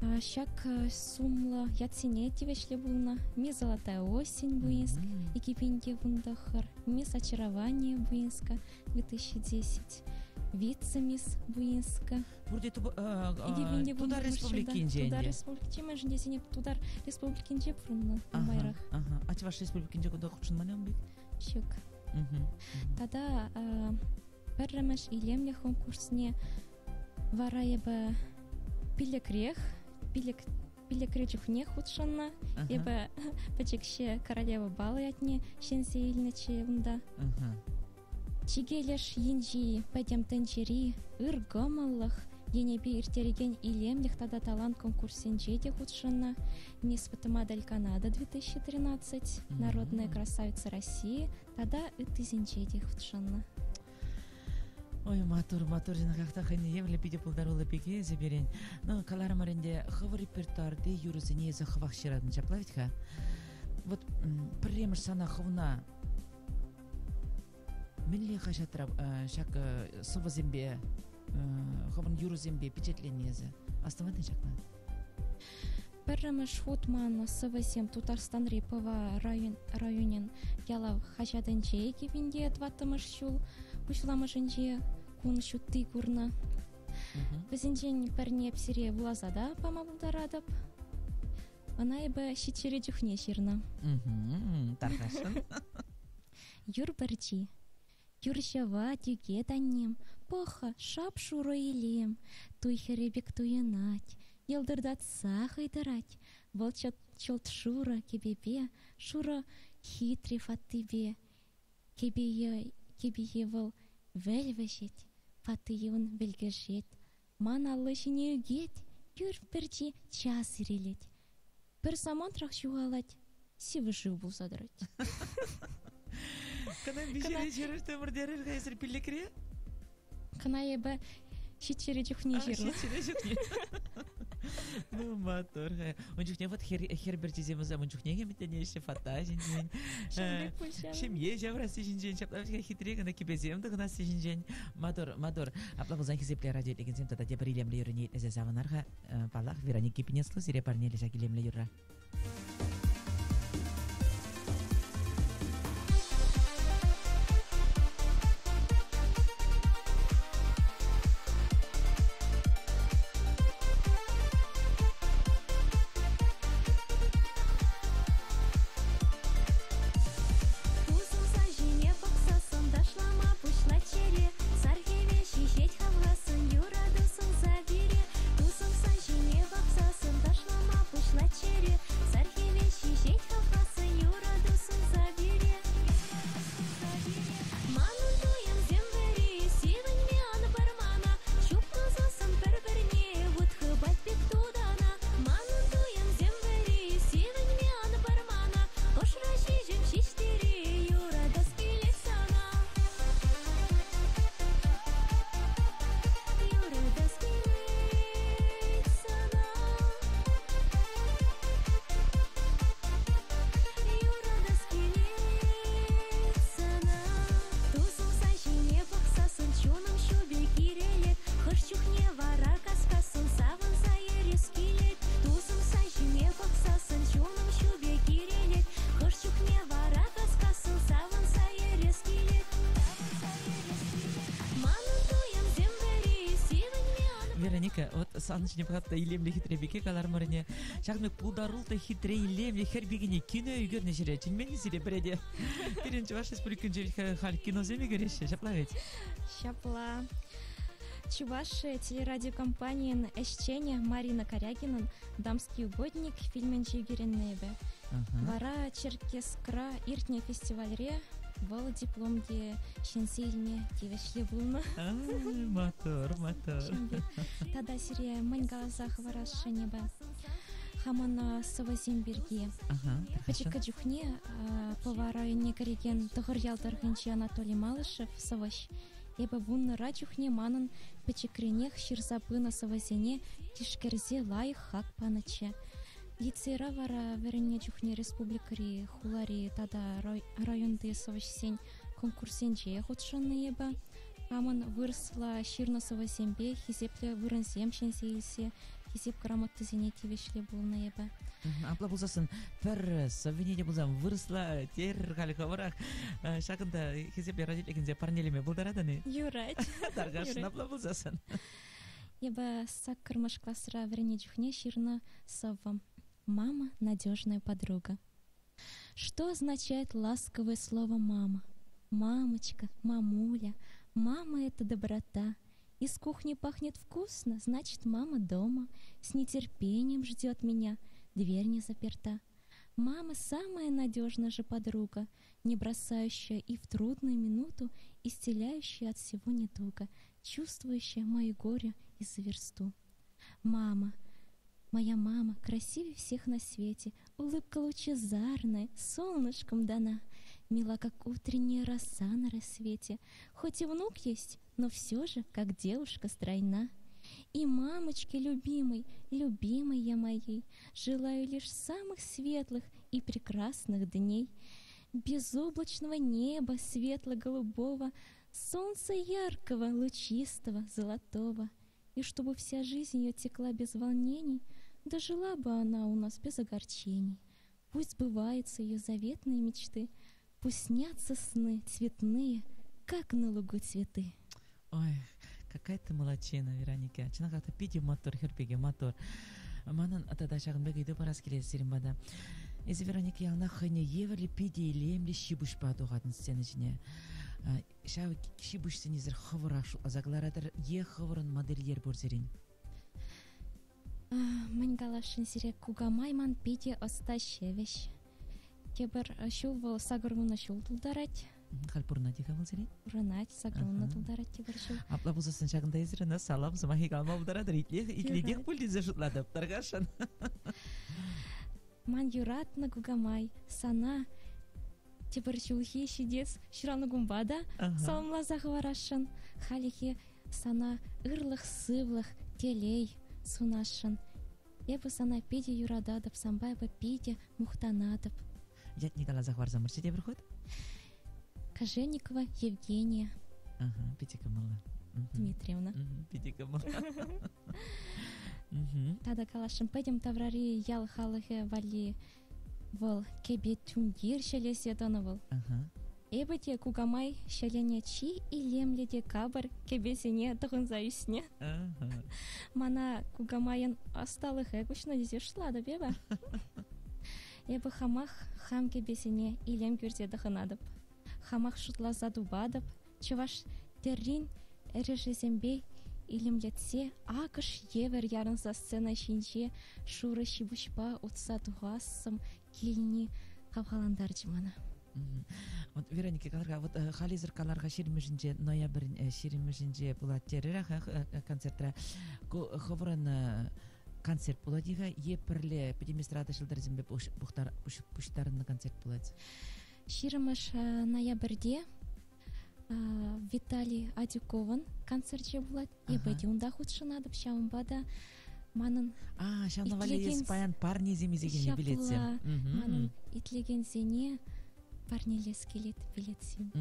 Speaker 5: ҫак сумлӑ ятсене тивӗҫлӗ пулнӑ. Мисс Золотая осень Буинск 2019, Мисс Очарование Буинска 2010, Вице-мисс Буинска.
Speaker 4: Пурте Тутар Республикинче
Speaker 5: Тутар Республикинче, мӗншӗн тесен Тутар Республикинче пурӑннӑ нумайрах.
Speaker 4: А Чӑваш Республикинче кунта хутшӑнман ун пек?
Speaker 5: Ҫук. Тата пӗрремӗш илемлӗх конкурсне вара эпӗ пиллӗкрех, пиллӗк пиллӗкре чухне хутшӑннӑ. Эпӗ пӗчӗкҫе королева бала ятне ҫӗнсе илнӗччӗ унта. Чикӗ леш енчи пӗтӗм тӗнчери ыр кӑмӑллӑх енӗпе ирттерекен илемлӗх тата талант конкурсӗнче те хутшӑннӑ. Мисс Фотомодель Канада 2013, Народная красавица России тата ыттисенче те хутшӑннӑ.
Speaker 4: Ой, матур, матур ҫынах та хӑйне евӗрлӗ питӗ пултаруллӑ пике эсӗ пирӗн. Ну, каларӑмӑр ӗнтӗ, хӑв репертуарти юрӑсене эсӗ хӑвах ҫыратӑн, ҫапла вӗт-ха? Вот пӗрремӗш сана хӑвна Мӗнле хаҫатра ҫак сӑвӑсемпе, хӑвӑн юрӑсемпе пичетленнӗ эсӗ? Астӑватӑн ҫакна?
Speaker 5: Пӗрремӗш хут ман сӑвӑсем Тутарстанри Пӑва районӗн Ялав хаҫатӗнче 2004 ҫул пуҫламӑшӗнче кун ҫути курнӑ. Вӗсенчен пӗрне сире вуласа та пама пултаратӑп. Ӑна эпӗ ҫиччӗре чухне ҫырнӑ.
Speaker 4: Тархасшӑн.
Speaker 5: Юр пӗрчи. Юр ҫӑвать, ӳкет аннем, пӑх-ха, шап-шурӑ илем. Туй хӗрӗ пек туйӑнать, йӑлтӑртатса хӑй тӑрать. Вӑл чӑлт шурӑ кӗпепе, шурӑ хитре фаттипе. Кӗпие вӑл вӗл вӗҫет, фаттийӗ ун вӗлкӗшет. Ман алӑ ҫине ӳкет, юр пӗрчи час ирӗлет. Пӗр самантрах ҫухалать, сивӗ шыв пулса тӑрать.
Speaker 4: Кӑна виҫӗре ҫырӑштӑмӑр терӗр-ха эсир пиллӗкре?
Speaker 5: Кӑна эпӗ ҫиччӗре чухне ҫырнӑ.
Speaker 4: Ҫиччӗре чухне. Ну, маттур. Ун чухне вот хӗр пӗрчисем ун чухне ӗмӗтленеҫҫӗ фата ҫинчен. Ҫемье ҫавӑрасси ҫинчен, ҫапла хитре кӑна кӗпесем тӑхӑнасси ҫинчен. Матур, матур. Апла пулсан хисеплӗ радио итлекенсем тата тепӗр илемлӗ юррине итлесе савӑнар-ха. Паллах, Вероника Пинеслу сире парнелӗ ҫак илемлӗ юрра.
Speaker 3: Тусӑмса ҫине пӑхсассӑн ташлама пуҫлать чӗре. Сар хӗвел ҫиҫет хавхассӑн, юрату сунса пире. Тусӑмса ҫине пӑхсассӑн ташлама пуҫлать чӗре. Сар
Speaker 4: Вероника, вот сан ҫине пӑхап та илемлӗ хитре пике калармӑр ӗне. Ҫакӑн пек пултаруллӑ хитре илемлӗ хӗр пикене кино ӳкернӗ ҫӗре чӗнмен-и сире пӗре те? Пирӗн Чӑваш Республикинче халь киносем ӳкереҫҫӗ, ҫапла ведь?
Speaker 5: Ҫапла. Чӑваш телерадиокомпанийӗн ӗҫченӗ Марина Карягинӑн «Дамский угодник» фильмӗнче ӳкерӗннӗ эпӗ. Вара Черкесскра иртнӗ фестивальре вӑл диплом те ҫӗнсе илме тивӗҫлӗ пулнӑ.
Speaker 4: Матур, матур.
Speaker 5: Тата сире мӗн каласа хӑварасшӑн эпӗ? Хамӑн сӑвӑсем пирки. Пӗчӗккӗ чухне Пӑва районне кӗрекен Тӑхӑрьял тӑрӑхӗнчи Анатолий Малышев сӑвӑҫ эпӗ вуннӑра чухне манӑн пӗчӗкренех ҫырса пынӑ сӑвӑсене тишкерсе лайӑх хак панӑччӗ. Лицейра вара вӗреннӗ чухне республикӑри, хулари тата районти сӑвӑҫсен конкурсӗнче хутшӑннӑ эпӗ. Хамӑн вырӑсла ҫырнӑ сӑвӑсемпе хисеплӗ вырӑнсем ҫӗнсе илсе хисеп грамотисене тивӗҫлӗ пулнӑ эпӗ.
Speaker 4: Апла пулсассӑн пӗр сӑввине те пулсан вырӑсла терӗр халь хӑвӑрах. Ҫакӑнта хисеплӗ радиотехниксене парнелеме пултаратӑн-и?
Speaker 5: Юрать.
Speaker 4: Тархасшӑн апла пулсассӑн.
Speaker 5: Эпӗ саккӑрмӗш класра вӗреннӗ чухне ҫырнӑ сӑввӑм «Мама – надежная подруга». Что означает ласковое слово «мама»? Мамочка, мамуля, мама – это доброта. Из кухни пахнет вкусно, значит, мама дома. С нетерпением ждет меня, дверь не заперта. Мама самая надежная же подруга, не бросающая и в трудную минуту, исцеляющая от всего недуга, чувствующая мое горе и за версту. Мама, моя мама, красивее всех на свете, улыбка лучезарная, солнышком дана, мила, как утренняя роса на рассвете. Хоть и внук есть, но все же, как девушка стройна. И мамочке любимой, любимой я моей, желаю лишь самых светлых и прекрасных дней. Безоблачного неба светло-голубого, солнца яркого, лучистого, золотого. И чтобы вся жизнь ее текла без волнений, дожила бы она у нас без огорчений. Пусть сбываются ее заветные мечты, пусть снятся сны цветные, как на лугу цветы.
Speaker 4: Ой, какая ты молодчина, Вероника. Чӑнах та питӗ маттур хӗр пике, маттур. Манӑн тата ҫакӑн пек ыйту парас килет сирӗн пата. Эсӗ, Вероника, яланах хӑйне евӗрлӗ питӗ илемлӗ ҫи-пуҫпа тухатӑн сцена ҫине. Ҫав ҫи-пуҫсене эсир хӑвӑрах шутласа кӑларатӑр е хӑвӑрӑн модельер пур сирӗн?
Speaker 5: Мӗн каласшӑн сире, кукамай ман питӗ ӑста ҫӗвӗҫ. Тепӗр ҫул вӑл сакӑрвунӑ ҫул тултарать.
Speaker 4: Халь пурӑнать-и-ха вӑл сире?
Speaker 5: Пурӑнать, сакӑрвуннӑ тултарать тепӗр ҫул.
Speaker 4: Апла пулсассӑн ҫакӑнта эсир ӑна салам сӑмахӗ калама пултаратӑр. Итлех, итлетех пуль тесе шутлатӑп, тархасшӑн.
Speaker 5: Ман юратнӑ кукамай, сана тепӗр ҫулхи ҫитес ҫуралнӑ кунпа та саламласа хӑварасшӑн. Хальлӗхе сана ырлӑх-сывлӑх, телей сунасшӑн. Эпӗ сана питӗ юрататӑп, санпа эпӗ питӗ мухтанатӑп.
Speaker 4: Ятне каласа хӑварсамӑрччӗ тепӗр хут.
Speaker 5: Кожевникова Евгения.
Speaker 4: Ага, питӗ кӑмӑллӑ.
Speaker 5: Дмитриевна.
Speaker 4: Питӗ кӑмӑллӑ.
Speaker 5: Тата каласшӑн, пӗтӗм таврари ял халӑхӗ валли вӑл кӗпе тумтир ҫӗлесе тӑнӑ вӑл. Эпӗ те кукамай ҫӗленӗ чи илемлӗ те капӑр кӗпесене тӑхӑнса ӳснӗ. Мана кукамайӑн ӑсталӑхӗ куҫнӑ тесе шутлатӑп эпӗ. Эпӗ хамах хам кӗпесене илем кӳрсе тӑхӑнатӑп. Хамах шутласа тупатӑп. Чӑваш тӗррин эрешӗсемпе илемлетсе акӑш евӗр ярӑнса сцена ҫинче шурӑ ҫи-пуҫпа утса тухассӑм килни хавхалантарчӗ мана.
Speaker 4: Вот, Вероника, калар-ха, вот халисӗр калар-ха ҫирӗмӗшӗнче, ноябрӗн ҫирӗмӗшӗнче пулать терӗр-ха концертра. Ку хӑвӑрӑн концерт пулать-и-ха е пӗрле пӗтӗм эстрада ҫӑлтӑрӗсемпе пуҫтарӑннӑ концерт пулать?
Speaker 5: Ҫирӗмӗш ноябрьте Виталий Адюковӑн концерчӗ пулать. Эпӗ те унта хутшӑнатӑп, ҫавӑнпа та манӑн
Speaker 4: А, ҫавна валли эс паян парнесем илсе килнӗ билетсем.
Speaker 5: Манӑн итлекенсене парнелес килет билетсем.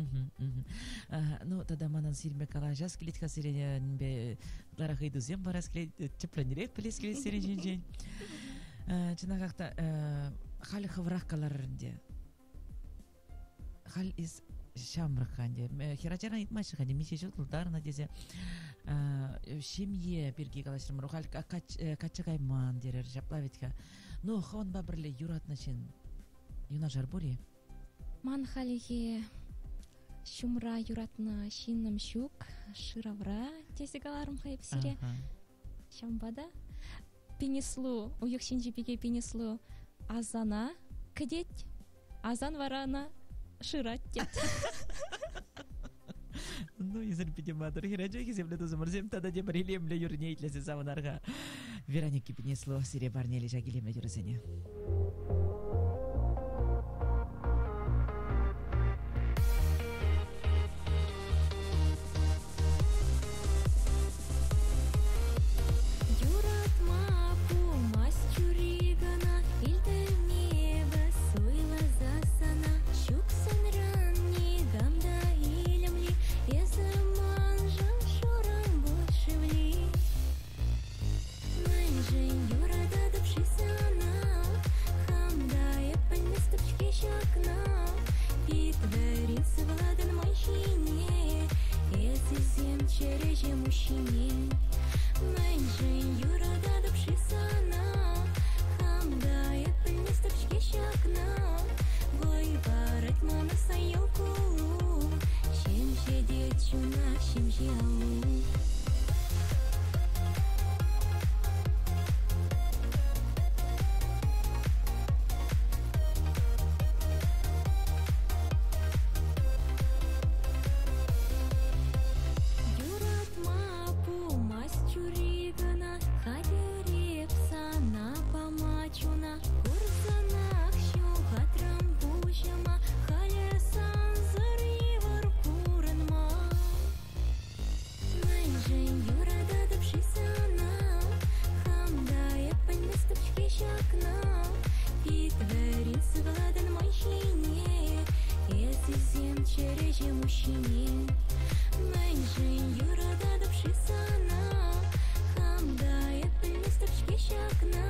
Speaker 4: Ну, тогда манӑн сирӗнпе калаҫас килет-ха сирӗнпе ытларах ыйтусем парас килет, тӗплӗнрех пӗлес килет сирӗн ҫинчен. Чӑнахах та, халӗ хӑвӑрах каларӑр ӗнтӗ. Халь эс ҫамрӑк-ха ӗнтӗ. Хӗрачаран ыйтмаҫҫӗ-ха ӗнтӗ, миҫе ҫул тултарнӑ тесе. Ҫемье пирки калаҫрӑмӑр. Халь качча кайман терӗр, ҫапла вӗт-ха. Ну, хӑвӑнпа пӗрле юратнӑ ҫын юнашар пур-и?
Speaker 5: Ман хальлӗхе ҫумра юратнӑ ҫыннӑм ҫук, шыравра тесе каларӑм-ха эп сире. Ҫавӑнпа та Пинеслу, уйӑх ҫинчи пике Пинеслу Асана кӗтет, Асан вара ӑна шырать тет.
Speaker 4: Ну, эсир питӗ маттур хӗрача, хисеплӗ тусӑмӑрсем, тата тепӗр илемлӗ юррине итлесе савӑнар-ха. Вероника Пинеслу сире парнеле ҫак илемлӗ юрӑсене.
Speaker 3: Юратма пулмасть чури кӑна, Илтӗм эпӗ суйласа сана. Ҫук санран никам та илемли, Эсӗ маншӑн шурӑмпуҫ шевли. Мӗншӗн юрататӑп-ши сана? Хам та эп пӗлместӗп-ҫке ҫакна. Пит вӗрен сывлатӑн ман ҫине, Эс илсем чӗреҫем уҫҫине. Мӗншӗн юрататӑп-ши сана? Хам та эп пӗлместӗп-ҫке ҫакна. Вӑй парать мана сан йӑл куллу, Ҫемҫетет чуна ҫемҫе аллу. Юратма пулмасть чури кӑна, Хатӗр эп сана пама чуна. Курсанах ҫухатрӑм пуҫӑма, Халӗ сансӑр йывӑр пурӑнма. Мӗншӗн юрататӑп-ши сана? Хам та эп пӗлместӗп-ҫке ҫакна. Пит вӗрен сывлатӑн ман ҫине, Эс илсем чӗреҫем уҫҫине. Мӗншӗн юрататӑп-ши сана? Хам та эп пӗлместӗп-ҫке ҫакна.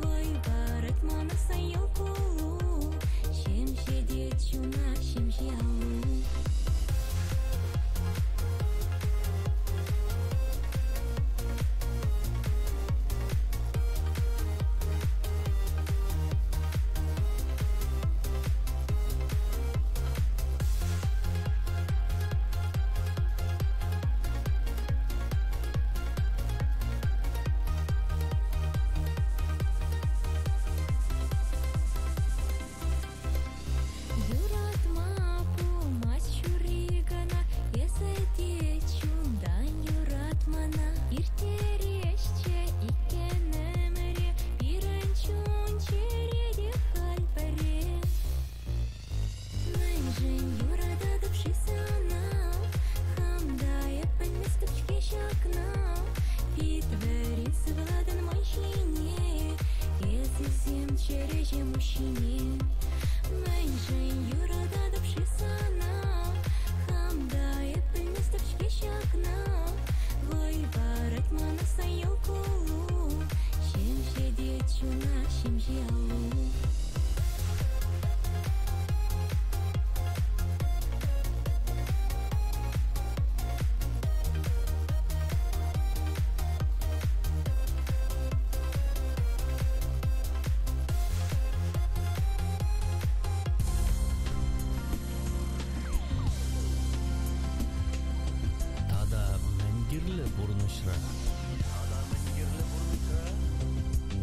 Speaker 3: Вӑй парать мана сан йӑл куллу, Ҫемҫетет чуна ҫемҫе аллу. Юратма пулмасть ҫурри кӑна, Эсӗ те чунтан юрат мана. Ирттересчӗ иккен ӗмӗре, Пирӗн чун-чӗре те халь пӗрре. Мӗншӗн юрататӑп-ши сана? Хам та эп пӗлместӗп-ҫке ҫакна. Пит вӗрен сывлатӑн ман ҫине, Эс илсем чӗреҫем уҫҫине. Мӗншӗн юрататӑп-ши сана? Хам та эп пӗлместӗп-ҫке ҫакна. Вӑй парать мана сан йӑл куллу, Ҫемҫетет чуна ҫемҫе аллу.
Speaker 10: Тата мӗн кирлӗ пурнӑҫра?
Speaker 2: Тата мӗн кирлӗ пурнӑҫра?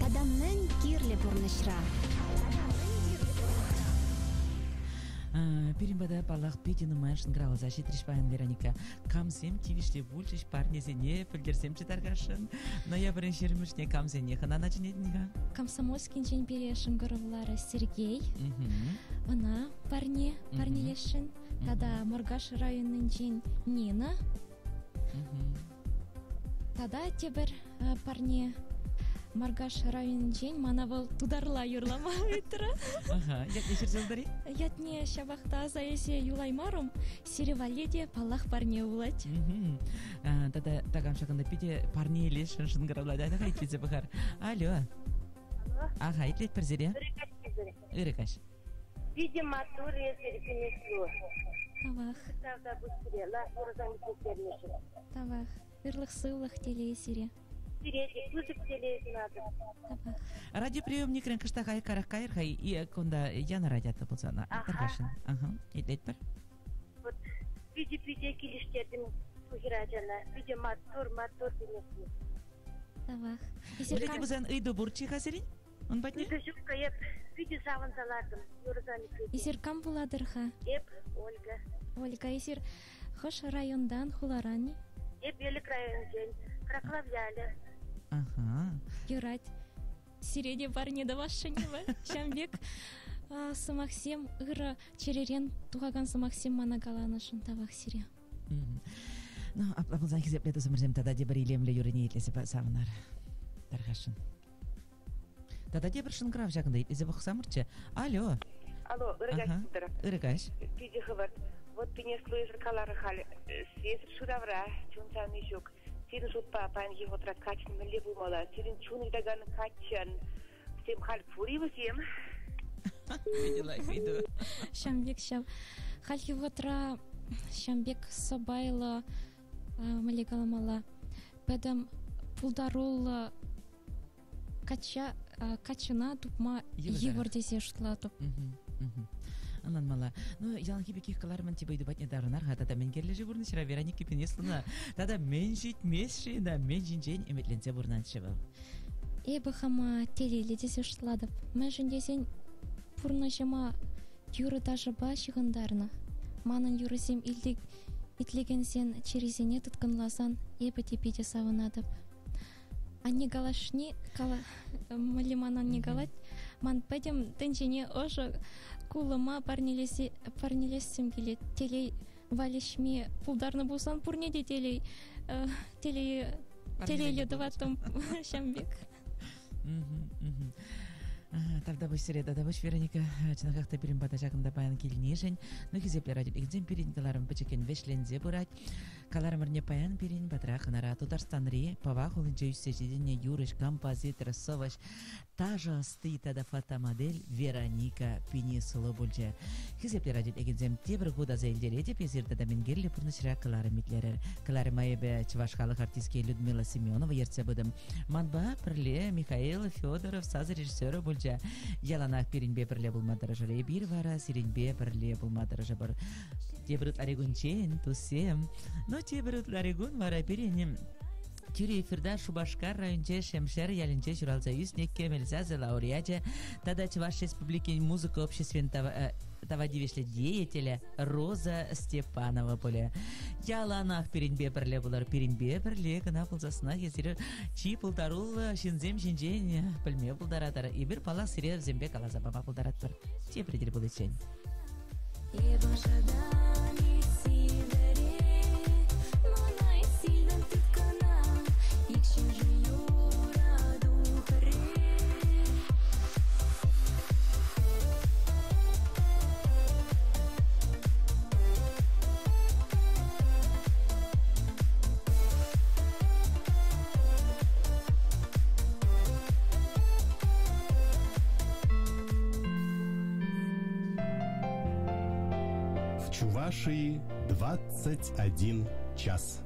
Speaker 13: Тата мӗн кирлӗ пурнӑҫра?
Speaker 4: Пирӗн пата, паллах, питӗ нумай шӑнкӑравласа ҫитрӗҫ паян, Вероника. Камсем тивӗҫлӗ пулчӗҫ парнесене пӗлтерсемччӗ тархасшӑн. Ноябрӗн ҫирӗмӗшне камсене хӑнана чӗнетӗн-ха?
Speaker 5: Комсомольскинчен пире шӑнкӑравларӗ Сергей. Ӑна парне парнелесшӗн. Тата Муркаш районӗнчен Нина. Тата тепӗр парне Муркаш районӗнчен мана вӑл тутарла юрлама ыйтрӗ.
Speaker 4: Ага, ятне ҫырса илтӗр-и?
Speaker 5: Ятне ҫапах та аса илсе юлаймарӑм. Сире валли те, паллах, парне пулать.
Speaker 4: Тата такам ҫакӑнта питӗ парне илесшӗн шӑнкӑравлать. Айта-ха итлесе пӑхар. Алло. Аха, итлетпӗр сире. Ырӑ каҫ.
Speaker 14: Питӗ маттур эсир, Кӗнеслу.
Speaker 5: Тавах.
Speaker 14: Тавтапуҫ сире, лайӑх юрӑсем итлеттернӗшӗн.
Speaker 5: Тавах. Ырлӑх-сывлӑх телей сире.
Speaker 14: Сире те пысӑк телей сунатӑп.
Speaker 5: Тавах.
Speaker 4: Радиоприемникрен кӑштах айккарах кайӑр-ха, и кунта янӑрать аттӑ пулсан. Тархасшӑн. Ага, итлетпӗр.
Speaker 14: Вот питӗ-питӗ килӗштертӗм ку хӗрачана. Питӗ маттур, маттур теместӗн.
Speaker 5: Тавах.
Speaker 4: Мӗнле пулсан ыйту пурччӗ-ха сирӗн ун патне?
Speaker 14: Ыйту ҫуккӑ эп питӗ савӑнса лартӑм юрӑсам итлесе.
Speaker 5: Эсир кам пулатӑр-ха?
Speaker 14: Эп Ольга.
Speaker 5: Ольга, эсир хӑш районтан, хуларан-и?
Speaker 14: Эп Элӗк районӗнчен, Краклав ялӗ.
Speaker 4: Ага.
Speaker 5: Юрать. Сире те парне тӑвасшӑн-и вӑл? Ҫавӑн пек сӑмахсем, ырӑ чӗререн тухакан сӑмахсем мана каланӑшӑн тавах сире.
Speaker 4: Ну, апла пулсан хисеплӗ тусӑмӑрсем тата тепӗр илемлӗ юррине итлесе савӑнар. Тархасшӑн. Тата тепӗр шӑнкӑрав ҫакӑнта итлесе пӑхсамӑрччӗ. Алло.
Speaker 15: Алло, ырӑ каҫ пултӑр.
Speaker 4: Ырӑ каҫ.
Speaker 15: Питӗ хӑвӑрт. Вот Пинеслу эсӗр каларӑр халь. Эсӗр шыравра чун савни ҫук. Сирӗн шутпа паянхи вӑхӑтра каччӑн мӗнле пулмалла? Сирӗн чун ыйтакан каччӑн Всем халь пур-и вӗсем?
Speaker 4: Питӗ лайӑх ыйту.
Speaker 5: Ҫавӑн пек ҫав. Хальхи вӑхӑтра ҫавӑн пек сӑпайлӑ, мӗнле каламалла, пӗтӗм пултаруллӑ качча, каччӑна тупма йывӑр тесе шутлатӑп.
Speaker 4: Ӑнланмалла. Ну, яланхи пекех кӑларӑмӑн тип ыйту патне таврӑнар-ха. Тата мӗн кирлӗ-ши пурнӑҫра Вероника Пинеслӑна? Тата мӗн ҫитмест-ши ӑна? Мӗн ҫинчен ӗмӗтленсе пурӑнать-ши вӑл?
Speaker 5: Эпӗ хама телейлӗ тесе шутлатӑп. Мӗншӗн тесен пурнӑҫӑма юрӑ-ташӑпа ҫыхӑнтарнӑ. Манӑн юрӑсем итлекенсен чӗрисене тыткӑнласан эпӗ те питӗ савӑнатӑп. Анне калашни, кала, мӗнле ман анне калать, ман пӗтӗм тӗнчене ӑшӑ кулӑма парнелесе, парнелессӗм килет. Телей валеҫме пултарнӑ пулсан пурне те телей, телей телейлӗ тӑваттӑм ҫам пек.
Speaker 4: Тавтапуҫ сире, тавтапуҫ, Вероника. Чӑнахах та пирӗн пата ҫакӑнта паян килнишӗн. Ну, хисеплӗ радиолекенсем, пирӗн кӑларӑм пӗчӗккӗн вӗҫленсе пырать. Каларӑмӑрне паян пирӗн патра хӑнара Тутарстанри Пӑва хулинче ӳссе ҫитӗннӗ юрӑҫ, композитор, сӑвӑҫ, ташӑ ӑсти тата фотомодель Вероника Пинеслу пулчӗ. Хисеплӗ радиоитлекенсем, тепӗр хут аса илтеретӗп, эсир тата мӗн кирлӗ пурнӑҫра кӑларӑм итлерӗр. Кӑларӑма эпӗ чӑваш халӑх артистки Людмила Семенова ертсе пытӑм. Манпа пӗрле Михаил Федоров сасӑ режиссерӗ пулчӗ. Яланах пирӗнпе пӗрле пулма тӑрӑшӑр. Эпир вара сирӗнпе пӗрле пулма тӑрӑшӑпӑр. Тепӗр ытларикунччен, туссем. Но тепӗр ытларикун вара пирӗн Тӳрӗ эфирта Шупашкар районӗнче Шемшер ялӗнче ҫуралса ӳснӗ Кӗмӗл сасӑ лауреачӗ тата Чӑваш Республикин музыка обществин тава тивӗҫлӗ деятелӗ Роза Степанова пулӗ. Яланах пирӗнпе пӗрле пулӑр, пирӗнпе пӗрле кӑна пулсассӑнах эсир чи пултаруллӑ ҫынсем ҫинчен пӗлме пултаратӑр. Эпир, паллах, сире вӗсемпе каласа пама пултаратпӑр. Тепре тӗл пуличчен.
Speaker 3: Эп ӑшӑтан сивӗре, мана сильнӑн тыткӑна, ик ҫыншӑн юрату пӗрре.
Speaker 16: В Чувашии 21 час.